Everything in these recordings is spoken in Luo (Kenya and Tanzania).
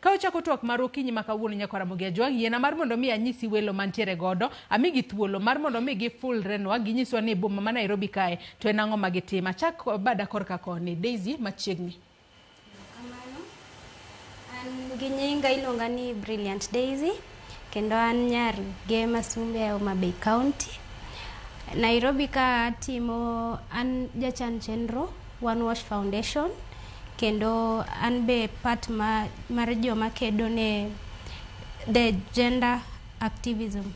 Ka wachako twak mar okinyi ma kawuono nyakwa Ramogi Ajwang', yiena mar mondo mi anyisi welo mantiere godo, amigi thuolo mar mondo mi gifulrenwa, ginyiswa ni boma ma Nairobi kae to en ang'o ma gitimo. Achak bada korka koni, Daisy machiegni. Kamano. An gi nyinga iluonga ni Brilliant Daisy kendo an nyar Gema Sumbe e Homa Bay County. Nairobi ka atimo an jachan chenro One Wash Foundation kendo an be part ma, mar joma kedo ne the gender activism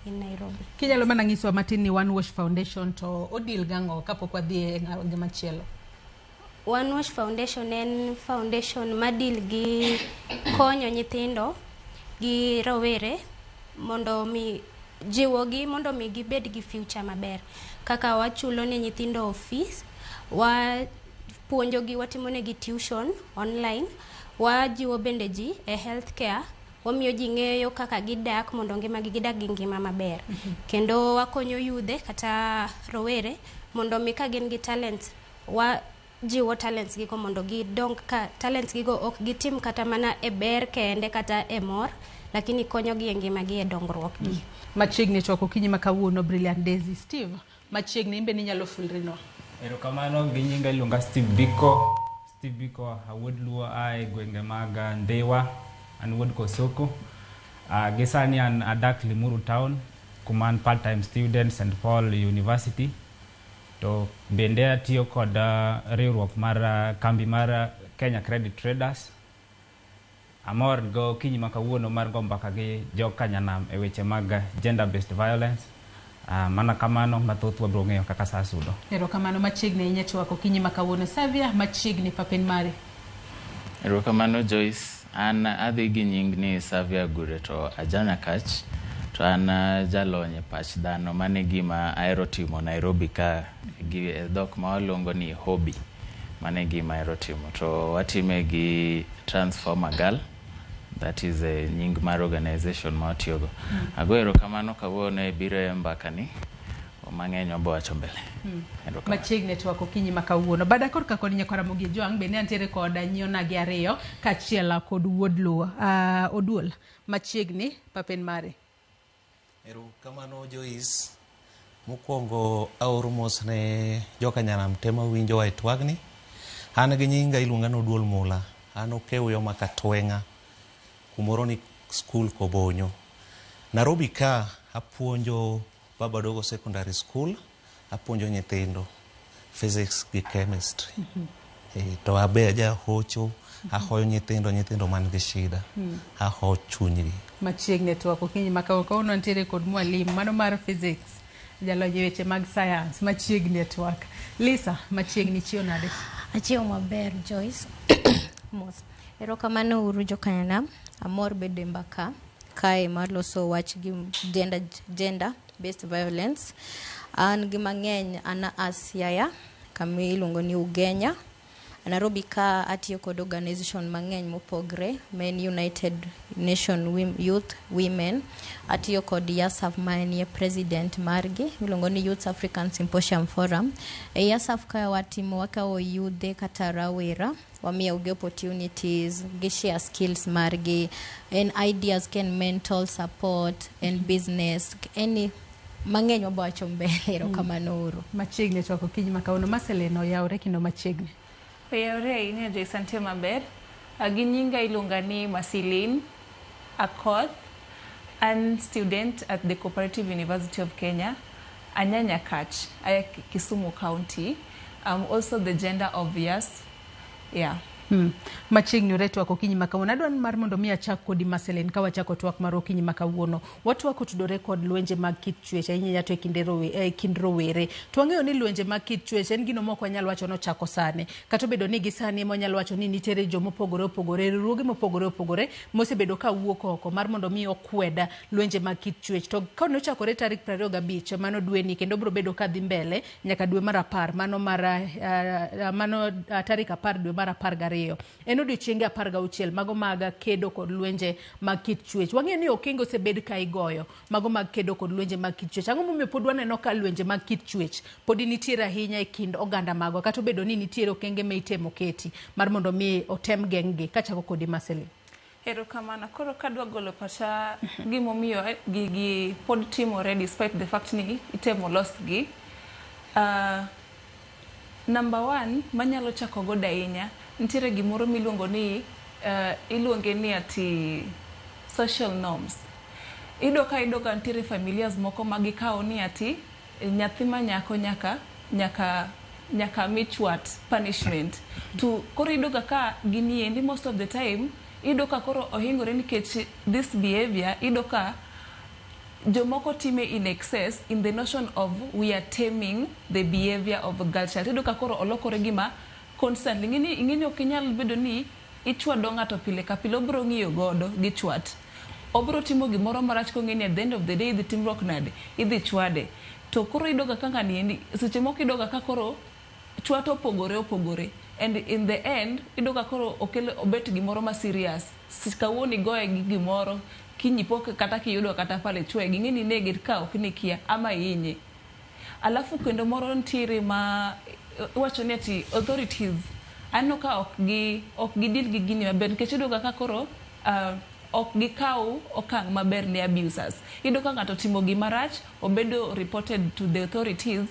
in Nairobi. Kinyalo mana nyisowa matin ni One Wash Foundation to odil gang'o kapok wadhi e gimachielo? One Wash Foundation en foundation ma deal gi konyo nyithindo gi rowere mondo mi jiwogi mondo mi gibed gi future maber. Kaka wachulo ne nyithindo fees, wapuonjogi, watimonegi tuition online, wajiwo bende ji e health care, wamiyo ji ng'eyo kaka gidak mondo ngimagi gidak gi ngima maber. Kendo wakonyo yudhe kata rowere mondo mi ka gin gi talents wajiwo talents gigo mondo gidong ka talents gigo ok gitim kata mana e ber kende kata e mor lakini konyogi e ngimagi e dongruok gi. Machiegni twak okinyi ma kawuono Brilliant Daisy. Steve, machiegni in be ninyalo fulrinwa. Erokamano gi nyinga iluonga Steve Biko. Steve Biko awuod Luo a e gwenge mag Ndhiwa, an wuod Kosoko. Gi sani an adak Limuru town kuma an part time student St Paul University. To bende atiyo kod riwruok mar kambi mar Kenya Credit Traders. Amor go okinyi ma kawuono mar go mbaka gi joka nyanam e weche mag gender based violence. Mana kamano mathoth wabiro ng'eyo kaka saa sudo. Erokamano machiegni ahinya twak okinyi ma kawuono. Savia, machiegni papen mari. Erokamano Joyce, an adhi gi nying ni Savia Gure to aja Nyakach to an jalony e pach dhano mano e gima ahero timo Nairobi ka gi e dhok ma waluongo ni hobby mano e gima ahero timo to watime gi Transformer Girl that is a nying mar organization ma watiyogo. Ago erokamano kawuono e biro e mbaka ni mang'eny wabo wacho mbele. Erokamano. Machiegni twak okinyi ma kawuono. Bada korka kod nyakwar Ramogi Ojwang' bende antiere kod nyiona gi ariyo kaachiel kod wuod Luo. Oduol, machiegni papen mari. Erokamano Joyce. Mokwongo aoro mos ne joka nyanam te mawinjowa e twagni. An gi nyinga iluonga ni Oduol Mula. An Okewuyo ma Katweng'a kumoro ni skul Kobonyo. Nairobi ka apuonjo Baba Dogo Secondary School, apuonjo nyithindo physics gi chemistry. To abe ajahocho, ahoyo nyithindo, nyithindo man gi shida. Aho chunygi. Machiegni twak okinyi ma kawuono wantiere kod mwalimu mano mar physics jalony e weche mag science machiegni e twak. Lisa, machiegni chiew nade? Achiewo maber Joyce. Mos. Erokamano uru jokanyanam. Amor bedo e mbaka kae maloso wach gi gender based violence. An gi mang'eny an a Siaya kama iluongo ni Ugenya. Nairobi ka atiyo kod organization mang'eny mopogre ma en United Nation Youth Women. Atiyo kod YASAF ma enie president margi miluongo ni Youth African Symposium Forum. E YASAF ka watimo wakawo yudhe kata rawera wamiyogi opportunities gi share skills margi en ideas ken mental support en business any mang'eny wabowacho mbele erokamano uru. Machiegni twak okinyi ma kawuono. Marceline oyawre kendo machiegni. Oyawre ahinya Joyce, antie maber. Gi nyinga iluonga ni Marceline Akoth. An student at the Cooperative University of Kenya. Anya Nyakach, aya Kisumu County. I'm also the gender of yes. Yeah. Machiegni ore twak okinyi ma kawuono. Adwa mar mondo mi achak kodi Marceline ka wachako twak mar okinyi ma kawuono. Watwak otudore kod lwenje mag kit chwech ahinya to e kinde e kind rowere. To wang'eyo ni lwenje mag kit chwech en gino mok wanyal wacho nochako sani. Kata obedo ni gi sani ema wanyalo wacho ni nitiere jomopogore opogore, riwruoge mopogore opogore mosebedo ka wuok oko mar mondo mi okwed lwenje mag kit chwech. To ka nochakore tarik 25 mano dweni kendo biro bedo ka dhi mbele nyaka dwe mar 10 mano mar mano tarik 10 dwe mar 12. En odiochienge 16 mago mag kedo kod lwenje mag kit chwech. Wang'eyo ni okenge osebed ka igoyo mago mag kedo kod lwenje mag kit chwech. Ang'o momiyo pod waneno ka lwenje mag kit chwech podi nitiere ahinya e kind oganda magwa kata obedo ni nitiere okenge ma itemo keti mar mondo mi otem geng'gi? Kachako kodi Marceline. Erokamano. Koro kadwa golo pacha gimomiyo gigi pod timore despite the fact ni itemo losgi. Number one, manyalo chako godo ahinya, nitiere gimoro miluongo ni iluonge ni ati social norms. Iyudo ka nitiere familias moko ma gikawo ni ati nyathi ma nyako nyaka mi chwat, punishment. To koro iyudo ga ka gini endi most of the time iyudo ka koro ohingore nikech this behavior. Iyudo ka jomoko time in excess in the notion of we are taming the behavior of a girl child. Iyudo ka koro olokore gima constantly. Ing'eni ok inyal bedo ni ichwado ng'ato pile ka pile, obiro ng'iyo godo gi chwat. Obiro timo gimoro marach kong'e ni at the end of the day idhi timruok nade, idhi chwade. To koro iyudo ga ka ng'ani endi seche moko iyudo ga ka koro chwat opogore opogore, and in the end iyudo ka koro okelo obet gimoro ma serious. Kawuono igoye gi gimoro, kiny ipo kata kiyudo kata pale chwoye, ging'e ni inege ka ok ni ikia ama ihinye. Alafu kendo moro nitiere ma iwacho ni ati authorities, aneno ka ok gi deal gi gini maber, nikech iyudo ga ka koro ok gikaw okang' maber ne abusers. Iyudo ka ng'ato otimo gima rach, obedo reported to the authorities.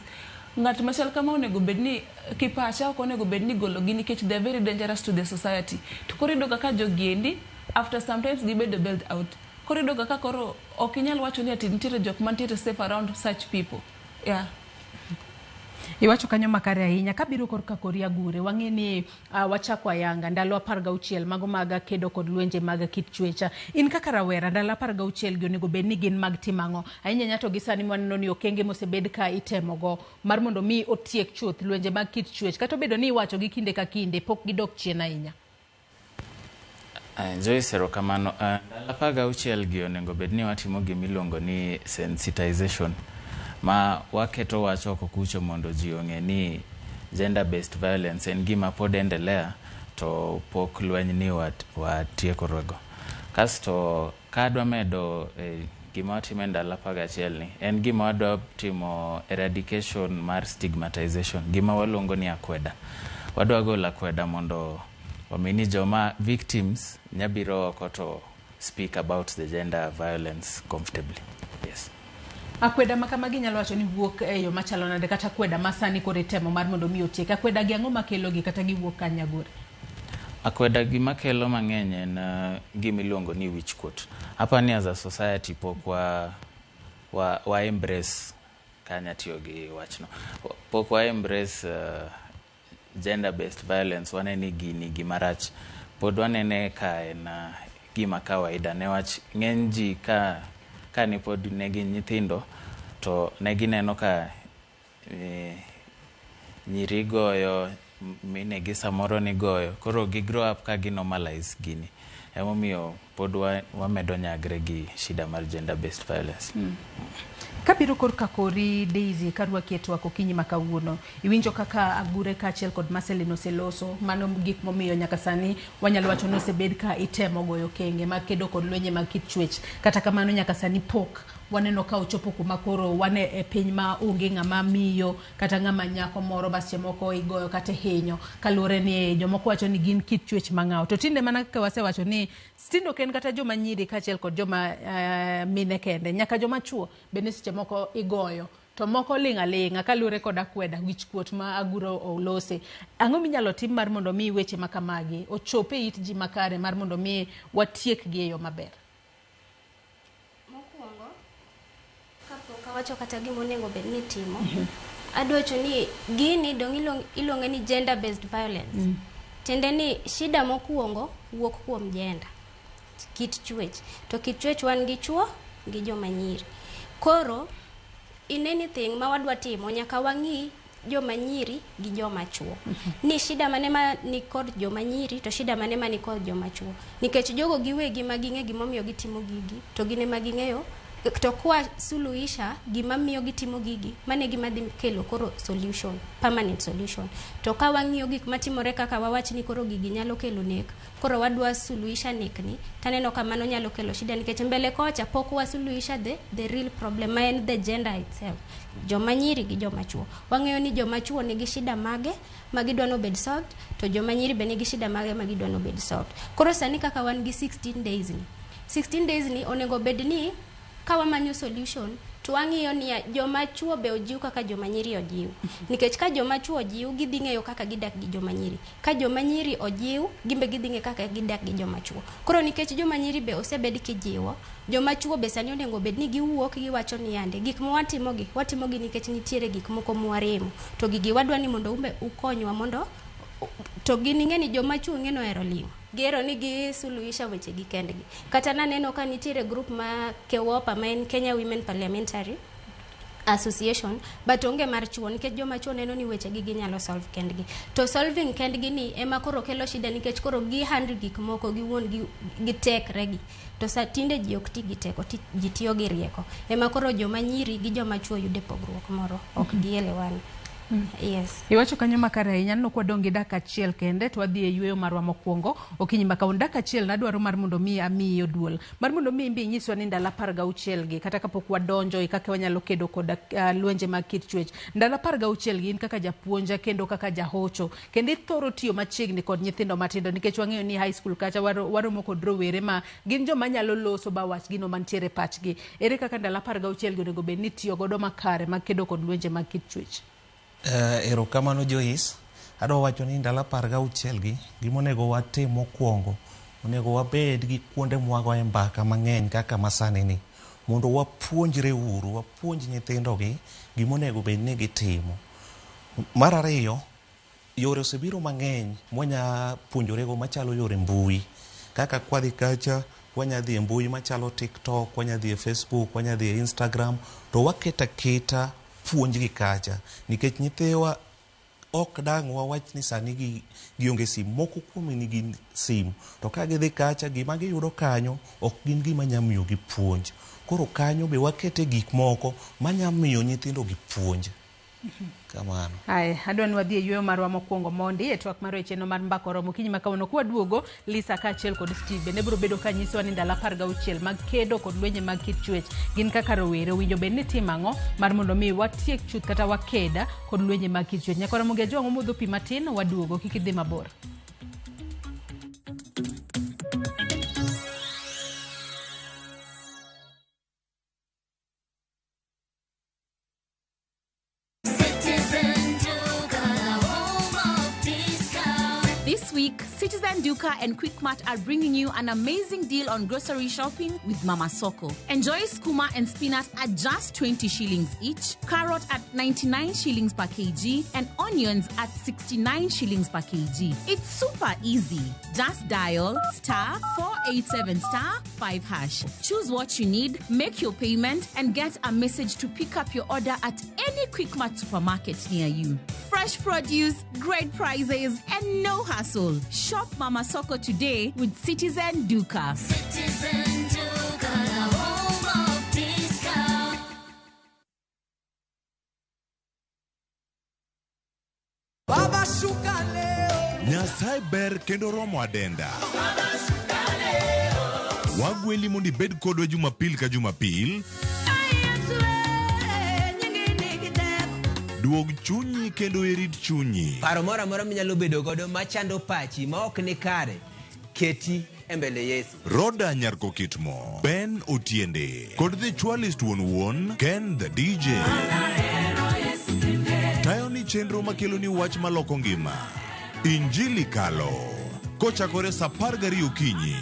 Ng'at machal kama onego bed ni kipacha ok onego bed ni igolo gi nikech they are very dangerous to the society. To koro iyudo ga ka jogi endi after sometimes gibedo bailed out. Koro iyudo ga ka koro ok inyal wacho ni ati nitiere jok mantiere safe around such people. Yeah. Iwacho kanyo makare ahinya. Kabiro korka kori Agure, wang'e ni wachako ayanga ndalo 16 mago mag kedo kod lwenje mag kit chwech. In kaka rawera, ndalo 16 gi onego bed ni gin mag timo ang'o? Ahinya ahinya to gi sani waneno ni okenge mosebed ka itemogo mar mondo mi otiek chuth lwenje mag kit chwech. Kata obedo ni iwacho gi kinde ka kinde, pok gidok chien ahinya. Joyce, erokamano. Ndalo 16 gi onego bed ni watimo gimiluongo ni sensitization, ma waketo wach oko kucho mondo ji ong'e ni gender based violence en gima pod endelea to pok lweny ni watiekorego. Kasto kadwa medo gima watimo e ndalo 11 ni en gima wadwa timo eradication mar stigmatization, gima waluongo ni akweda. Wadwa golo akweda mondo omi ni joma victims nyabiro oko to speak about the gender violence comfortably. Yes. Akweda ma kamagi nyalo wacho ni wuok e yo machalo nade, kata akweda ma sani koro itemo mar mondo mi otiek? Akweda gi ang'o makelo gi, kata giwuok kanye, Agure? Akweda gima kelo mang'eny en gimiluongo ni wich kuot. Apani as a society pok wa embrace kanya tiyo gi wachno. Pok wa embrace gender based violence, wanene ni gini gima rach. Pod wanene ka en gima kawaida, newach ng'eny ji ka ne pod ne gin nyithindo to ne gineno ka nyiri goyo minegi, samoro nigoyo, koro gi grow up ka gi normalize gini. Emomiyo pod wamedo nyagre gi shida mar gender based violence. Kabiro korka kori Daisy, karwaki e twak okinyi ma kawuono, iwinjo kaka Agure kaachiel kod Marceline oseloso mano gik momiyo nyaka sani wanyalo wacho ni osebed ka itemo goyo okenge mag kedo kod lwenje mag kit chwech. Kata kamano nyaka sani pok waneno ka ochopo kuma koro wan e piny ma onge ng'ama miyo kata ng'ama nyako moro ma seche moko igoyo kata ihinyo, kaluwore ni jomoko wacho ni gin kit chwech mang'aw. To tinde mana kaka wasewacho ni tinde ok en kata joma nyiri kaachiel kod joma mine kende, nyaka joma chuo bende seche moko igoyo to moko ling' aling'a kaluwore kod akweda, wich kuot ma Aguro olose. Ang'o minyalo tim mar mondo mi weche ma kamagi ochop e it ji makare mar mondo mi watiekgi e yo maber? Mokwongo, kapok awacho kata gima onego bed ni itimo, adwa wacho ni gini dong' iluonge ni gender based violence. Tiende ni shida mokwongo wuok kuom gender, kit chwech. To kit chwech wan gi chuo gi joma nyiri. Koro in anything ma wadwa timo nyaka wang'i joma nyiri gi joma chuo. Ni shida mane ma ni kod joma nyiri to shida mane ma ni kod joma chuo. Nikech jogo giwegi ma ging'e gimomiyo gitimo gigi to gin ema ging'eyo To kwa suluhisha gima miyo gitimo gigi, mano e gima dhi kelo koro solution, permanent solution. To ka wang'iyo gik matimore kaka wawach ni koro gigi nyalo kelo nek, koro wadwa suluhisha nek ni, taneno ka mano nyalo kelo shida nikech mbele kocha pok wasuluhisha the real problem ma en the gender itself. Joma nyiri gi joma chuo. Wang'eyo ni joma chuo nigi shida mage ma gidwa nobed solved, to joma nyiri be nigi shida mage ma gidwa nobed solved. Koro sani kaka wan gi 16 days ni. 16 days ni onego bed ni ka wamanyo solution to wang'iyo niya joma chuo be ojiw kaka joma nyiri ojiw. Nikech ka joma chuo ojiw gidhi ng'eyo kaka gidak gi joma nyiri. Ka joma nyiri ojiw gimbe gidhi ng'eyo kaka gidak gi joma chuo. Koro nikech joma nyiri be osebed kijiwo, joma chuo be sani onego bed ni giwuok giwacho ni yande gik ma watimogi, watimogi nikech nitiere gik moko mwaremo. To gigi wadwa ni mondo umbe ukonywa mondo to gin ing'e ni joma chuo ing'e ni ohero ling'. Gihero ni gisuluhisha weche gi kendgi. Kata naneno ka nitiere group ma KEWOPA ma en Kenya Women Parliamentary Association, but onge mar chuo nikech joma chuo neno ni weche gi ginyalo solve kendgi. To solving kendgi ni ema koro kelo shida nikech koro gi handle gik moko giwuon gi tekre gi. To sa tinde ji ok ti gi teko, ji tiyo gi rieko. Ema koro joma nyiri gi joma chuo yude pogruok moro, ok gielewani. Yes. Iwacho kanyo makare ahinya aneno kwadong' gi dakika achiel kende to wadhi e yueyo marwa mokwongo okinyi ma kawuono. Dakika achiel nadwaro mar mondo mi amiyi duol mar mondo mi imbe inyiswa ni ndalo 16 gi kata kapok wadonjo e kaka wanyalo kedo kod lwenje mag kit chwech. Ndalo 16 gi in kaka japuonja kendo kaka jahocho kendo ithoro tiyo machiegni kod nyithindo matindo nikech wang'eyo ni high school kacha waromo kod rowere ma gin joma nyalo loso ba wach gino mantiere e pachgi. Ere kaka ndalo 16 gi onego bed ni itiyo godo makare mag kedo kod lwenje mag kit chwech? Erokamano Joyce. Adwa wacho ni ndalo 16 gi gimonego watim mokwongo, onego wabed gi kuonde mwagoye mbaka mang'eny kaka masani ni mondo wapuonjre uru, wapuonj nyithindo gi gimonego bed ni gitimo. Mar ariyo, yore osebiro mang'eny mwanya puonjorego machalo yore mbui. Kaka kwadhi kacha, wanya dhi e mbui machalo TikTok, wanya dhi e Facebook, wanya dhi e Instagram, to waketo aketa puonjgi kacha nikech nyithiwa ok dang' wawach ni sani gionge simu. Moko kuom nigi simu to ka gidhi kacha gima giyudo kanyo ok gin gima nya miyogi puonj. Koro kanyo be wakete gik moko manya miyo nyithindo gi puonj. Kamano. Aya, adwa ni wadhi e yueyo marwa mokwongo mondi e twak mar weche no mar mbaka oromo okinyi ma kawuono. Kwaduogo, Lisa kaachiel kod Steve bende biro bedo ka nyisowa ni ndalo 16 mag kedo kod lwenje mag kit chwech gin kaka rowere owinjo bed ni timo ang'o mar mondo mi watiek chuth kata wakeda kod lwenje mag kit chwech. Nyakwara Ramogi Ajwang' omodho pi matin, waduogo, kik idhi mabor. This week, Citizen Duka and Quickmart are bringing you an amazing deal on grocery shopping with Mama Soko. Enjoy skuma and spinach at just 20 shillings each, carrot at 99 shillings per kg, and onions at 69 shillings per kg. It's super easy. Just dial *487 *5#. Choose what you need, make your payment, and get a message to pick up your order at any Quickmart supermarket near you. Fresh produce, great prices, and no hassle. Shop Mama Soko today with Citizen Duka. Citizen Duka, the home of discount. Baba shuka leo. Nyasaye ber kendo romo adenda. Baba shuka leo. Wagweli mondo ibed kodwa Jumapil ka Jumapil. Duog chunyi kendo irit chunyi. Paro moro amora minyalo bedo godo machando pachi ma ok ni kare, keti e mbele Yesu. Roda Nyarko Kitmo, Ben Otiende, kod The Chwalist wuon wuon, Ken the DJ. Tayo ni chenro makelo ni wach maloko ngima. Injili Kalo. Kochakore saa 12 okinyi.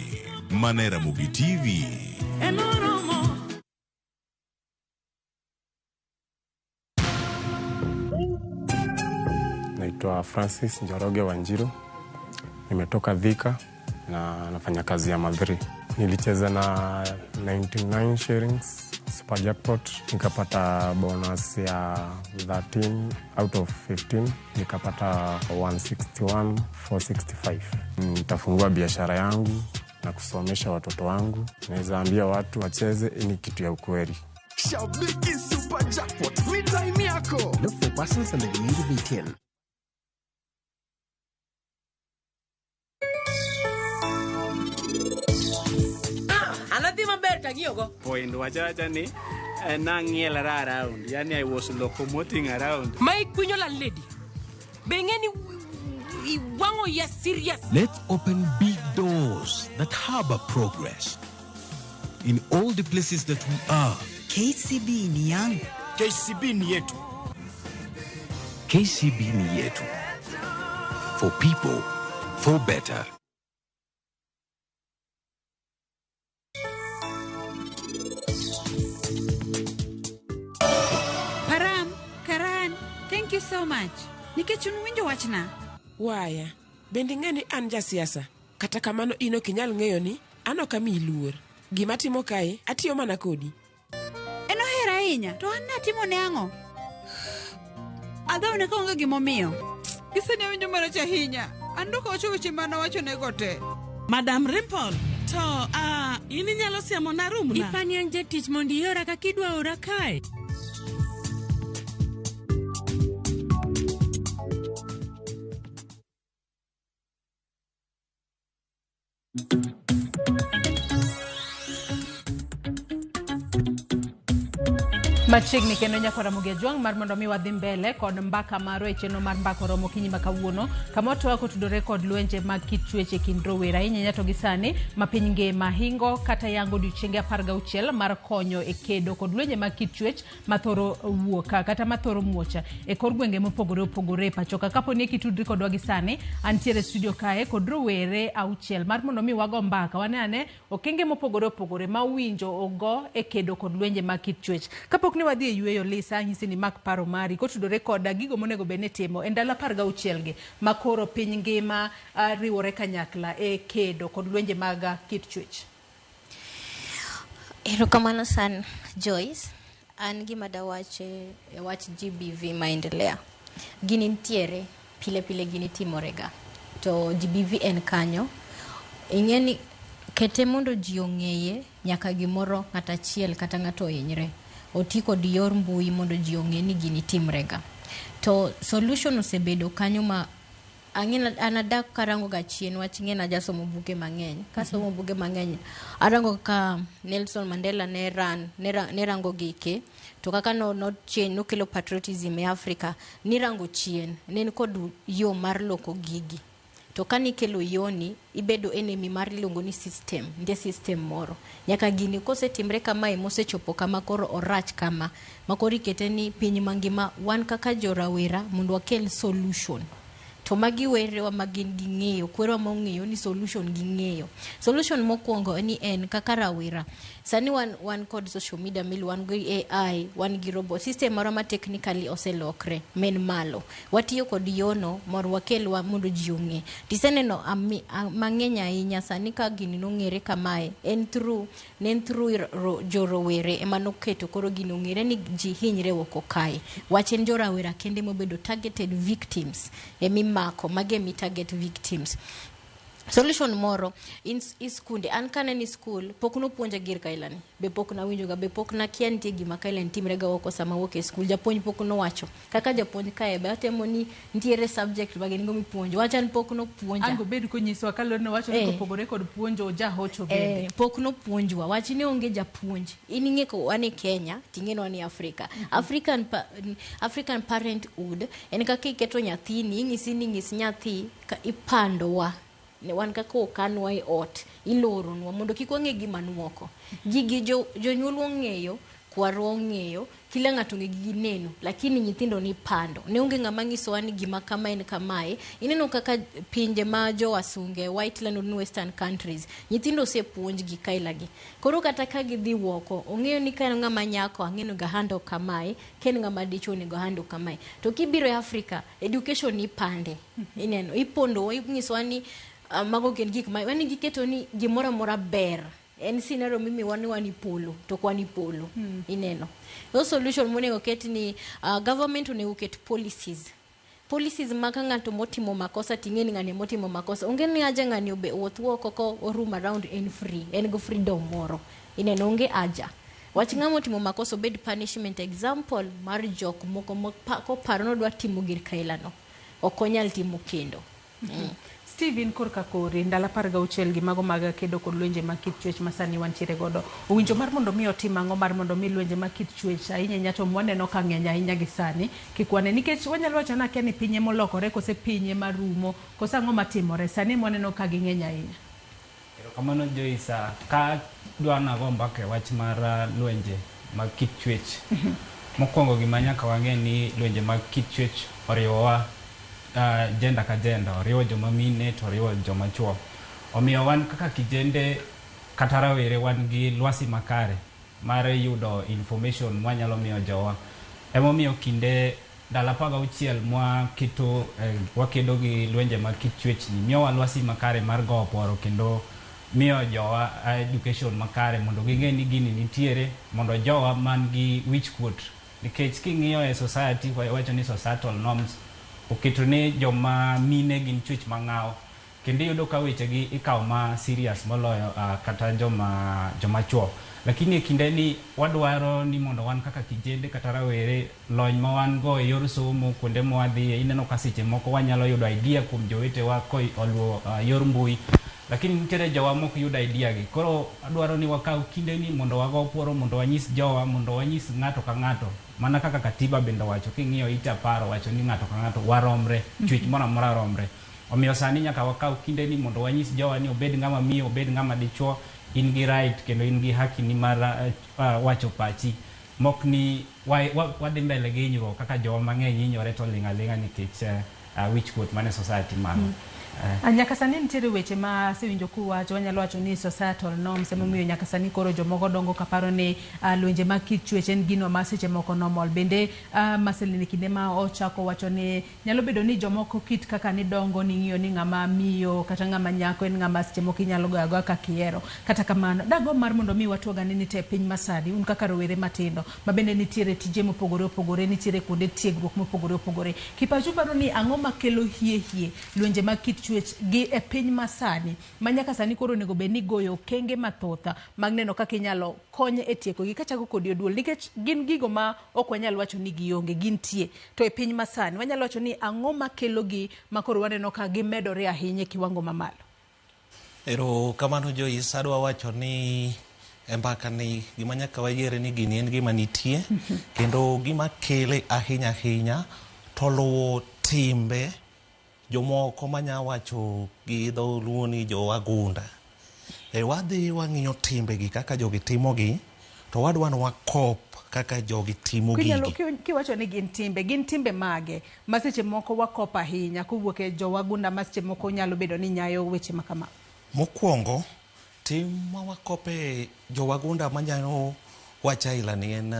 Mana e Ramogi TV. Naitwa Francis Njoroge Wanjiru. Nimetoka Thika na nafanya kazi ya madhiri. Nilicheza na 99 shillings super jackpot, nikapata bonus ya 13 out of 15, nikapata 161,465. Nitafungua biashara yangu. na kusomesha watoto wangu. Naweza ambia watu wacheze, hii ni kitu ya ukweli. Shabiki Super Jackpot ni time yako. Look for persons under the age of 18. Anadhi maber tang'iyogo. Point wachawacha ni nang'ielra around, yani I was locomoting around. Ma ikwinyo landlady. Be ing'e ni iwang'o iya serious. Let's open big doors that harbor progress in all the places that we are. KCB ni yangu. KCB ni yetu. KCB ni yetu. For people, for better. Param, Karan, thank you so much. Nikech un winjo wachna. Waya, bende ing'e ni an jasiasa. Kata kamano in ok inyal ng'eyo ni an ok amiyi luor. Gima atimo kae, atiyo mana kodi. En ohera ahinya, to an natimo ne ang'o? Adhawne kaonge gimomiyo. Gisani awinjo marach ahinya. An dok wacho weche ma nowachonego te. Madam Rimple, to in inyalo siemo na room na? Ipani an jatich mondo iora kaka idwa ora kae. Machiegni kendo nyaka Ramogi Ajwang' mar mondo mi wadhi mbele kod mbaka marwa e chenro mar mbaka oromo okinyi ma kawuono, kama watwak otudore kod lwenje mag kit chwech e kind rowere ahinya to gi sani ma piny ngima hingo kata yango odiochienge 16 mar konyo e kedo kod lwenje mag kit chwech mathoro wuok kata mathoro muoch e kor gwenge mopogore opogore e pachoka. Kapo ni kitudri kodwa gi sani, antiere studio kae kod rowere 6 mar mondo mi wago mbaka wane ane okenge mopogore opogore ma winjo ogo e kedo kod lwenje mag kit chwech. Kapok ni wadhi e yweyo, Lisa, anyisi ni mak paro mari kotudore koda gigo monego bed ni timo e ndalo 16 gi ma koro piny ngima riwore kanyakla e kedo kod lwenje mag kit chwech. Erokamano san Joyce. An gima dawach e wach GBV maendelea. Gini nitiere pile pile, gini timorega. To GBV en kanyo. Ing'e ni kete mondo ji ong'eye nyaka gimoro ng'at achiel kata ng'ato ohinyre. Oti kod yor mbui mondo ji ong'e ni gini timrega. To solution osebedo kanyo ma ang'e an adak karango ga chien wach ing'e najasomo buge mang'eny. Kasomo buge mang'eny arango kaka Nelson Mandela ne ran ne rango gike to kaka no change nokelo patriotism e Africa nirango chien ne en kod yo mar loko gigi. To kanikelo yoni ibedo enemy mar iluongo ni system, nitie system moro. Nyaka gini kosetimre kamae mosechopo kama koro orach kama ma koro ikete ni piny mangima wan kaka jorawera mondo wakel solution. To magi werewa ma gin ging'eyo, kwerewa mong'eyo ni solution ging'eyo. Solution mokwongo ni en kaka rawera. Sani wan kod social media mil, wan gi AI, wan gi robot. System moro ma technically oselokre, men malo. Watiyo kod yono mondo wakelwa mondo ji ong'e. Tiseneno mang'eny ahinya sani ka gini nong'ere kamae, en through, ne en through jorowere ema noketo koro gini ong'ere ni ji hinyre oko kae. Wach en jorawera kende mobedo targeted victims emimako, magi emi target victims. Solution moro in skunde, an kaneni school pok nopuonja gir kailani, be pok nawinjoga, be pok nakia nitie gima kailani timre ga oko sama awuok e school. Japuonj pok nowacho. Kaka japuonj kae be atemo ni nitiere subject ma gin go mipuonjo. Wach an pok nopuonja. Ango bed konyisowa kaluwore ni owacho ni kopogore kod puonjo jahocho bende. Pok nopuonjwa. Wach ni onge japuonj. In ing'e ko wan e Kenya, ting'e ni wan e Afrika. African parenthood en kaka iketo nyathini, ing'isi ni ng'is nyathi ka ipandowa. Ne wan kaka okanwa e ot, iloronwa mondo kik wang'e gima nuoko. Gigi jonyuol ong'eyo, kwarwa ong'eyo, kila ng'ato ong'e gigi neno, lakini nyithindo ni pando. Ne onge ng'ama ng'isowa ni gima kama en kamae. Ineno kaka pinje ma jo wasunge, white land and western countries, nyithindo osepuonj gi kailagi. Koro kata ka gidhi woko, ong'eyo ni ka en ng'ama nyako, ang'eno ga handle kamae, ka en ng'ama dichuo onego handle kamae. To kibiro e Africa, education ni pande. Ineno, ipondo, ing'isowa ni mago gin gik ma yani giketo ni gimoro amora ber. En scenario mimi wan ni polo to ok wan polo. Ineno. No solution monego ket ni government onego ket policies Policies ma ka ng'ato motimo makosa ting'e ni ng'ani motimo makosa. Onge ni aja ng'ani obe wuoth oko ko orum around en free, en go freedom moro. Ineno onge aja. Wach ng'ama otimo makosa obed punishment example mar jok moko koparo nodwa timo gir kaila no. Ok onyal timo kendo. Steven korka kori ndalo 16 gi mago mag kedo kod lwenje mag kit chwech ma sani wantiere godo. Owinjo mar mondo mi otim ang'o mar mondo mi lwenje mag kit chwech ahinya ahinya to mwaneno ka ng'eny ahinya gi sani kik wane nikech wanyalo wacho ni akia ni piny emolokore kose piny ema rumo kose ang'o matimore sani emwaneno ka ging'eny ahinya. Erokamano Joyce, ka dwa nago mbaka e wach mar lwenje mag kit chwech. Mokwongo gima nyaka wang'e ni lwenje mag kit chwech oriwowa gender ka gender, oriwo joma mine to oriwo joma chuo. Omiyo wan kaka kijende kata rawere wan gi lwasi makare mar yudo information mwanyalo miyo jowa. Emomiyo kinde ndalo 16 mwaketo wakedo gi lwenje mag kit chwech ni miyowa lwasi makare mar gowo poro kendo miyo jowa education makare mondo ging'e ni gini nitiere mondo jowa man gi wich kuot nikech king'iyo e society wacho ni societal norms oketo ni joma mine gin chwech mang'aw kendo iyudo ka wechegi ikawo ma serious moloyo kata joma chuo. Lakini e kinde ni wadwaro ni mondo wan kaka kijende kata rawere lony ma wan go e yor somo kuonde mwadhiye ineno ka seche moko wanyalo yudo idea kuom jowetewa koluwo yor mbui lakini nitiere jowa mok yud idea gi. Koro adwaro ni wakaw kinde ni mondo wago puoro mondo wanyis jowa mondo wanyis ng'ato ka ng'ato mana kaka katiba bende owacho king'iyo it 10 owacho ni ng'ato ka ng'ato waromre chwech moro amora romre. Omiyo sani nyaka wakaw kinde ni mondo wanyis jowa ni obed ng'ama miyo obed ng'ama dichuo in gi right kendo in gi haki ni mar wacho pachi mok ni wadhi mbele gi hinyruok kaka jowa mang'eny hinyore to ling' aling'a nikech wich kuot mane society marwa. Nyaka sani nitiere weche ma asewinjo kuwacho, wanyalo wacho ni societal norms emomiyo nyaka sani koro jomoko dongo kaparo ni lwenje mag kit chwech en gino ma seche moko normal. Bende Marceline kinde ma ochako wacho ni nyalo bedo ni jomoko kit kaka nidongo ning'iyo ni ng'ama miyo kata ng'ama nyako en ng'ama seche moko inyalo goyo agoya kaka ihero. Kata kamano, dagomb mar mondo mi watwag ane ni to e piny masani un kaka rowere matindo ma bende nitiere tije mopogore opogore, nitiere kuonde tiegruok mopogore opogore. Kipachu paro ni ang'o makelo hie hie lwenje mag kit chwech gi e piny masani ma nyaka sani koro onego bed ni goyo okenge mathoth mag neno kaka inyalo kony e tiekogi kachako kodi Oduol nikech gin gigo ma ok wanyal wacho ni gionge gintie to e piny masani wanyalo wacho ni ang'o makelo gi ma koro waneno ka gimedore ahinya e kiwango mamalo. Ero kamano Joyce, adwa wacho ni e mbaka ni gima nyaka wayiere ni gini en gima nitie kendo gima kele ahinya ahinya to luwo timbe jomoko manya wacho gi dholuo ni jowagunda. Wadhi wang'iyo timbegi kaka jogi timogi to wadwa ni wakop kaka jogi timo gigi. Kiwacho ni gin timbe mage ma seche moko wakop ahinya kowuok e jowagunda ma seche moko nyalo bedo ni nyayo weche ma kama? Mokwongo, tim ma wakope jowagunda manyayo wach aila ni en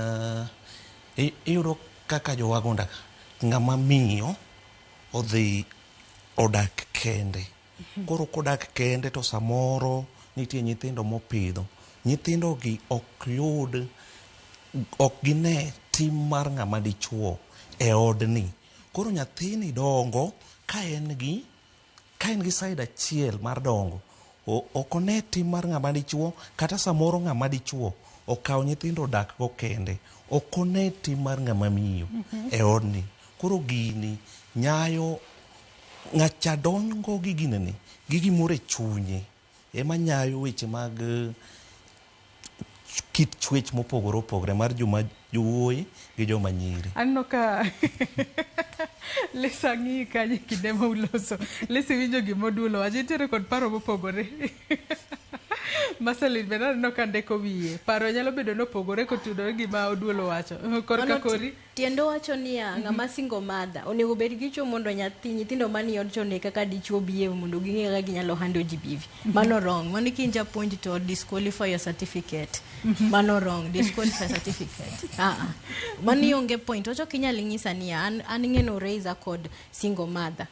iyudo kaka jowagunda ng'ama miyo odhi odak kende. Koro kodak kende to samoro nitie nyithindo mopidho. Nyithindo gi ok yud, ok gine tim mar ng'ama dichuo e odni. Koro nyathini dongo ka en gi side achiel mar dongo. Ok one tim mar ng'ama dichuo kata samoro ng'ama dichuo okawo nyithindo odak go kende. Ok one tim mar ng'ama miyo e odni. Koro gini nyayo ng'acha dongo gi ginene gi gimoro e chunye ema nyayo weche mag kit chwech mopogore opogore mar joma jowuoyi gi joma nyiri. Aneno ka Lisa ng'iyi kanyo e kinde ma uloso. Lisa iwinjo gima Oduol owacho, intiere kod paro mopogore. Marceline bende aneno ka ndeko wiye. Paro nyalo bedo ni opogore kotudore gi gima Oduol owacho. Korka kori. Tiende wacho niya, ng'ama single mother onego bed gi chuo mondo nyithindo manie od cha one kaka dichuo behave mondo ging'e kaka ginyalo handle GBV. Mano wrong. Mano ka in japuonj to disqualify your certificate. Mano wrong. Disqualify certificate. Mano ionge point. Wacho ok inyal nyisa niya, an ng'eno raise kod single mother.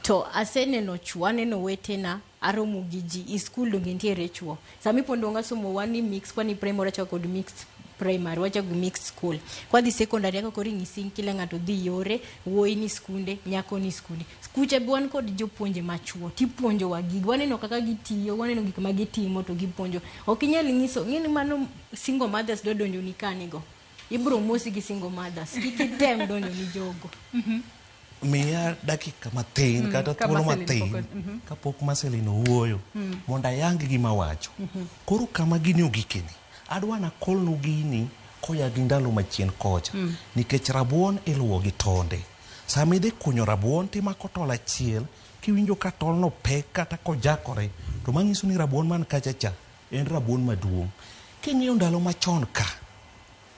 To aseneno chuo, aneno wetena, aromo gi ji, e school donge nitiere chuo. Sama ipuonjo somo wan ni mix, kwani primary achako kod mixed primary wachako gi mixed school. Kwadhi secondary eka koro ing'isi kila ng'ato dhi yore, wuoyi ni skunde, nyako ni skunde. Kucha be wan kod jopuonje machuo tipuonjowa gigo, waneno kaka gitiyo, waneno gik ma gitimo to gipuonjo. Ok inyal ng'iso, ng'eni mano single mothers dwa donjo ni kanigo. Ibro mosi gi single mothers, kik item donjo ni jogo. Miya dakika mathin kata ka thuolo Marceline mathin kapok Marceline owuoyo mondo ayang gima wacho. Koro kama gini ogikeni, adwa nakolnu gini koya gi ndalo machien kocha nikech rabuon iluwo gi tonde. Sama idhi kunyo rabuon timako tol achiel, kiwinjo ka tolno pek kata kojakore, to manyiso ni rabuon man kacha cha en rabuon maduong'. King'iyo ndalo machon ka,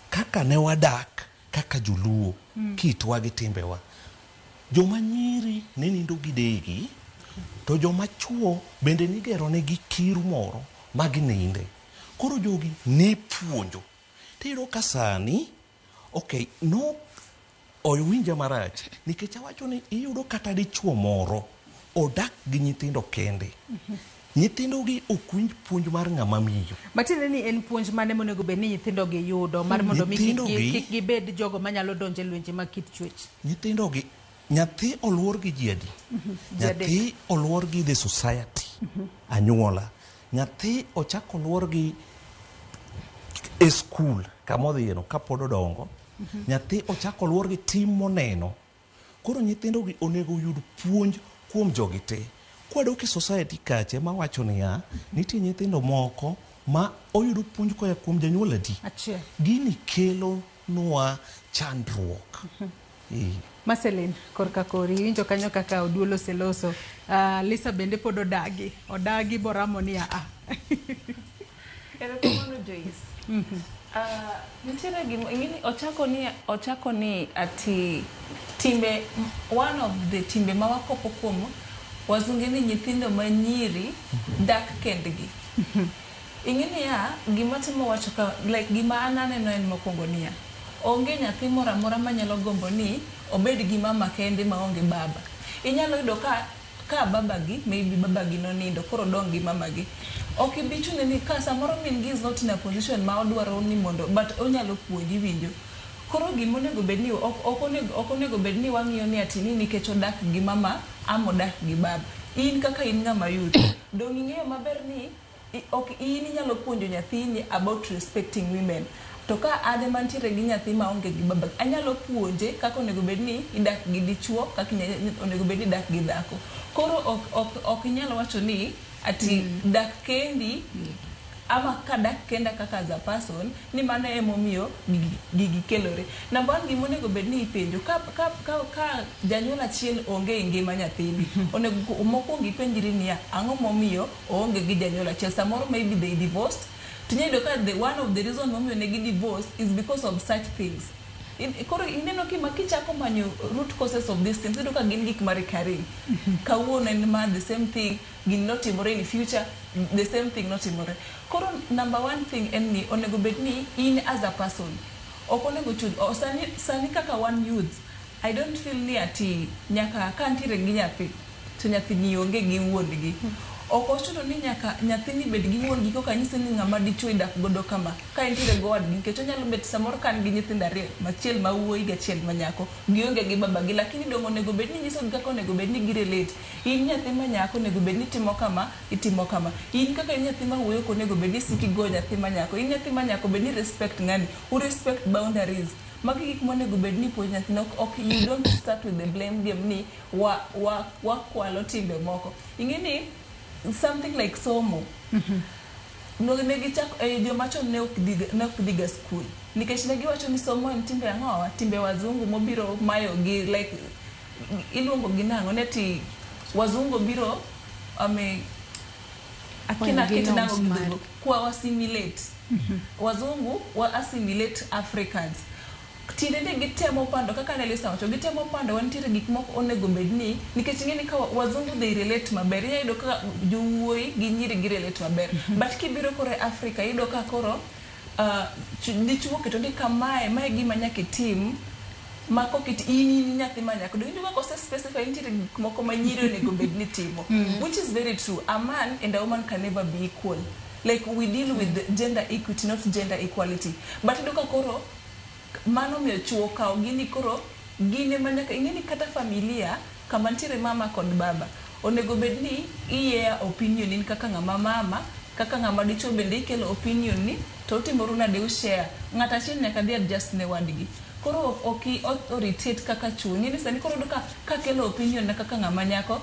kaka ne wadak kaka joluo, kitwa gi timbewa, joma nyiri ne nindo gi deyegi, to joma chuo bende nigero negi kiru moro ma gininde. Koro jogi ne puonjo. Tiyudo ka sani, okay, no owinja marach nikech awacho ni iyudo kata dichuo moro odak gi nyithindo kende. Nyithindo gi ok winj puonj mar ng'ama miyo. Matiende ni en puonj mane monego bed ni nyithindo gi yudo mar mondo mi kik Nyithindo gi- kik gibed jogo manyalo donjo e lwenje mag kit chwech. Nyithindo gi, nyathi oluor gi ji adi? Ji adek. Nyathi oluor gi the society, anyuola. Nyathi ochak oluor gi e skul kama odhiyeno kapod odongo. Nyathi ochak oluor gi tim moneno. Koro nyithindo gi onego oyud puonj kuom jogi te. Kwadok e society kacha ema wacho niya, nitie nyithindo moko ma oyudo puonj koa kuom janyuol adi. Achiel. Gini kelo nwa chandruok. Marceline, korka kori, iwinjo kanyo kaka Oduol oseloso. Lisa bende pod odagi. Odagi boramo ni a. Erokamano Joyce. Nitiere gima ing'eni ochako ni ati timbe, one of the timbe ma wakopo kuom wazunge ni nyithindo ma nyiri dak kendgi. Ing'e niya, gima timo wacho ka, like gima an aneno en mokwongo niya, onge nyathi moro amora manyalo gombo ni obed gi mama kende maonge baba. Inyalo yudo ka babagi, maybe babagi nonindo, koro odong' gi mamagi. Ok ibi chune ni ka samoro min gi is not in a position ma odwaro ni mondo, but onyalo puonji winjo. Koro gima onego bed ni ok onego bed ni wang'iyo ni ati ni nikech odak gi mama ama odak gi baba. In kaka in ng'ama youth, dong' ing'eyo maber ni ok in inyalo puonjo nyathini about respecting women. To ka an ema nitiere gi nyathi maonge gi baba, anyalo puonje kaka onego bed ni idak gi dichuo, kaka onego bed ni idak gi dhako. Koro ok inyal wacho ni ati dak kendi ama ka dak kenda kaka as a person ni mano emomiyo gigi kelore. Number one, gima onego bed ni ipenjo ka janyuol achiel onge e ngima nyathini, onego mokwongo ipenjri niya, ang'o momiyo oonge gi janyuol achiel? Samoro maybe they divorced. To inyalo yudo ka one of the reason momiyo ne gi divorce is because of such things. Koro ineno kima kichako manyo root causes of these things, iyudo ka gin gik ma recurring. Kawuono en ma the same thing, gini notimore in future, the same thing notimore. Koro number one thing en ni onego bed ni in as a person, ok onego chun, sani kaka wan youths, I don't feel ni ati nyaka ka nitiere gi nyathi, to nyathini onge gi wuon gi. Ok ochuno ni nyaka nyathini bed gi wuon gi koka nyisi ni ng'ama dichuo idak godo kama. Ka entiere go wadgi, nikech onyalo bet samoro ka en gi nyithindo ariyo, machiel ma wuoyi gi achiel ma nyako, gionge gi babagi, lakini dong' onego bed ni nyisogi kaka onego bed ni girelate. In nyathi ma nyako onego bed ni itimo kama, itimo kama. In kaka in nyathi ma wuoyi ok onego bed ni isiko igo nyathi ma nyako. In nyathi ma nyako bed ni respect ng'ani, u respect boundaries. Magi gik monego bed ni ipuonjo nyathino, ok you don't start with the blame game ni wakwalo timbe moko. Ing'e ni something like somo. No, ne gichako joma chon ne ok dhiga skul nikech ne giwacho ni somo en timbe ang'owa, timbe wazungu mobiro mayo gi, like iluongo gi nang'o ne ti wazungu biro ame akina Mayo gi kit nang'o norms gi mar. dholuo kwa assimilate wazungu wa assimilate Africans. Tinde ni gitemo pando kaka ne Lisa wacho, gitemo pando wantiere gik moko onego bed ni nikech ing'e ni ka wazungu they relate maber, inya yudo ka jowuoyi gi nyiri gi relate maber, but kibiro koro e Africa iyudo ka koro dichuo oketo ni kamae, mae gima nyaka itim ma kokit in nyathi ma nyako, donge iyudo ka ose specify nitiere gik moko ma nyiri onego bed ni timo, which is very true. A man and a woman can never be equal. Like we deal with gender equity, not gender equality. But iyudo ka koro mano miyo chuo kawo gini koro gin ema nyaka ing'e ni kata familia kama nitiere mama kod baba onego bed ni iyeya opinion in kaka ng'ama mama kaka ng'ama dichuo bende ikelo opinion ni to utimoru nade ushare ng'ato achiel nyaka dhi adjust ne wadgi koro ok oritate kaka chuo ing'e ni sani koro iyudo ka kakelo opinion na kaka ng'ama nyako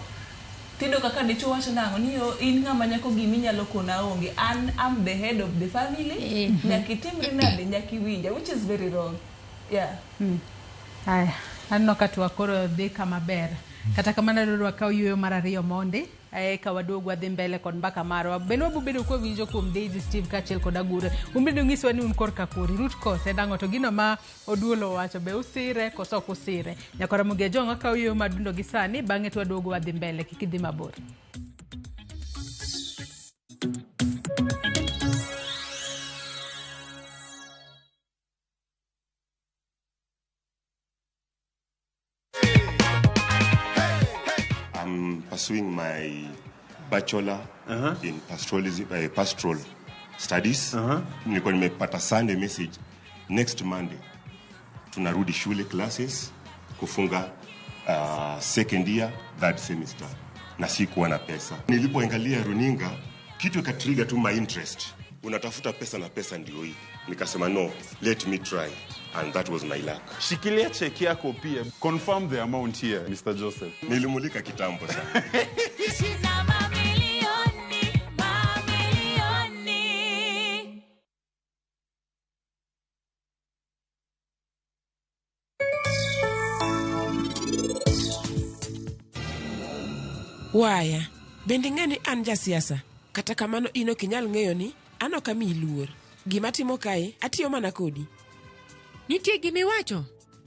tiyudo kaka dichuo wacho nang'o ni yo in ng'ama nyako giminyalo kona onge an am the head of the family nyaka itimri nade nyaka iwinja which is very wrong yeah. Aya, aneno ka twak koro dhi kama ber. Kata kamano adwaro wakaw yueyo mar ariyo mondi eka waduog wadhi mbele kod mbaka marwa. Bende wabiro bedo kwawinjo kuom Daisy Steve kaachiel kod Agure. Un bende ungiswa ni un korka kori. Root cause en ang'o to gino ma Oduolo owacho be usire koso ok usire. Nyaka Ramogi Ajwang' wakaw yueyo madundo gi sani bang'e to waduogo wadhi mbele kik idhi mabor. I'm pursuing my bachelor in pastoralism, pastoral studies. Nilikuwa nimepata Sunday message next Monday tunarudi shule classes kufunga second year third semester, na sikuwa na pesa. Nilipoangalia runinga kitu ikatrigger tu my interest. Unatafuta pesa na pesa ndio hii. Nikasema no, let me try, and that was my luck. Shikilia cheki yako pia. Confirm the amount here, Mr. Joseph. Nilimulika kitambo sana. Sina mamilioni, mamilioni. Waya, bende ing'e ni an jasiasa. Kata kamano in ok inyal ng'eyo ni an ok amiyi luor. Gima timo kae, atiyo mana kodi. Nitie gimiwacho?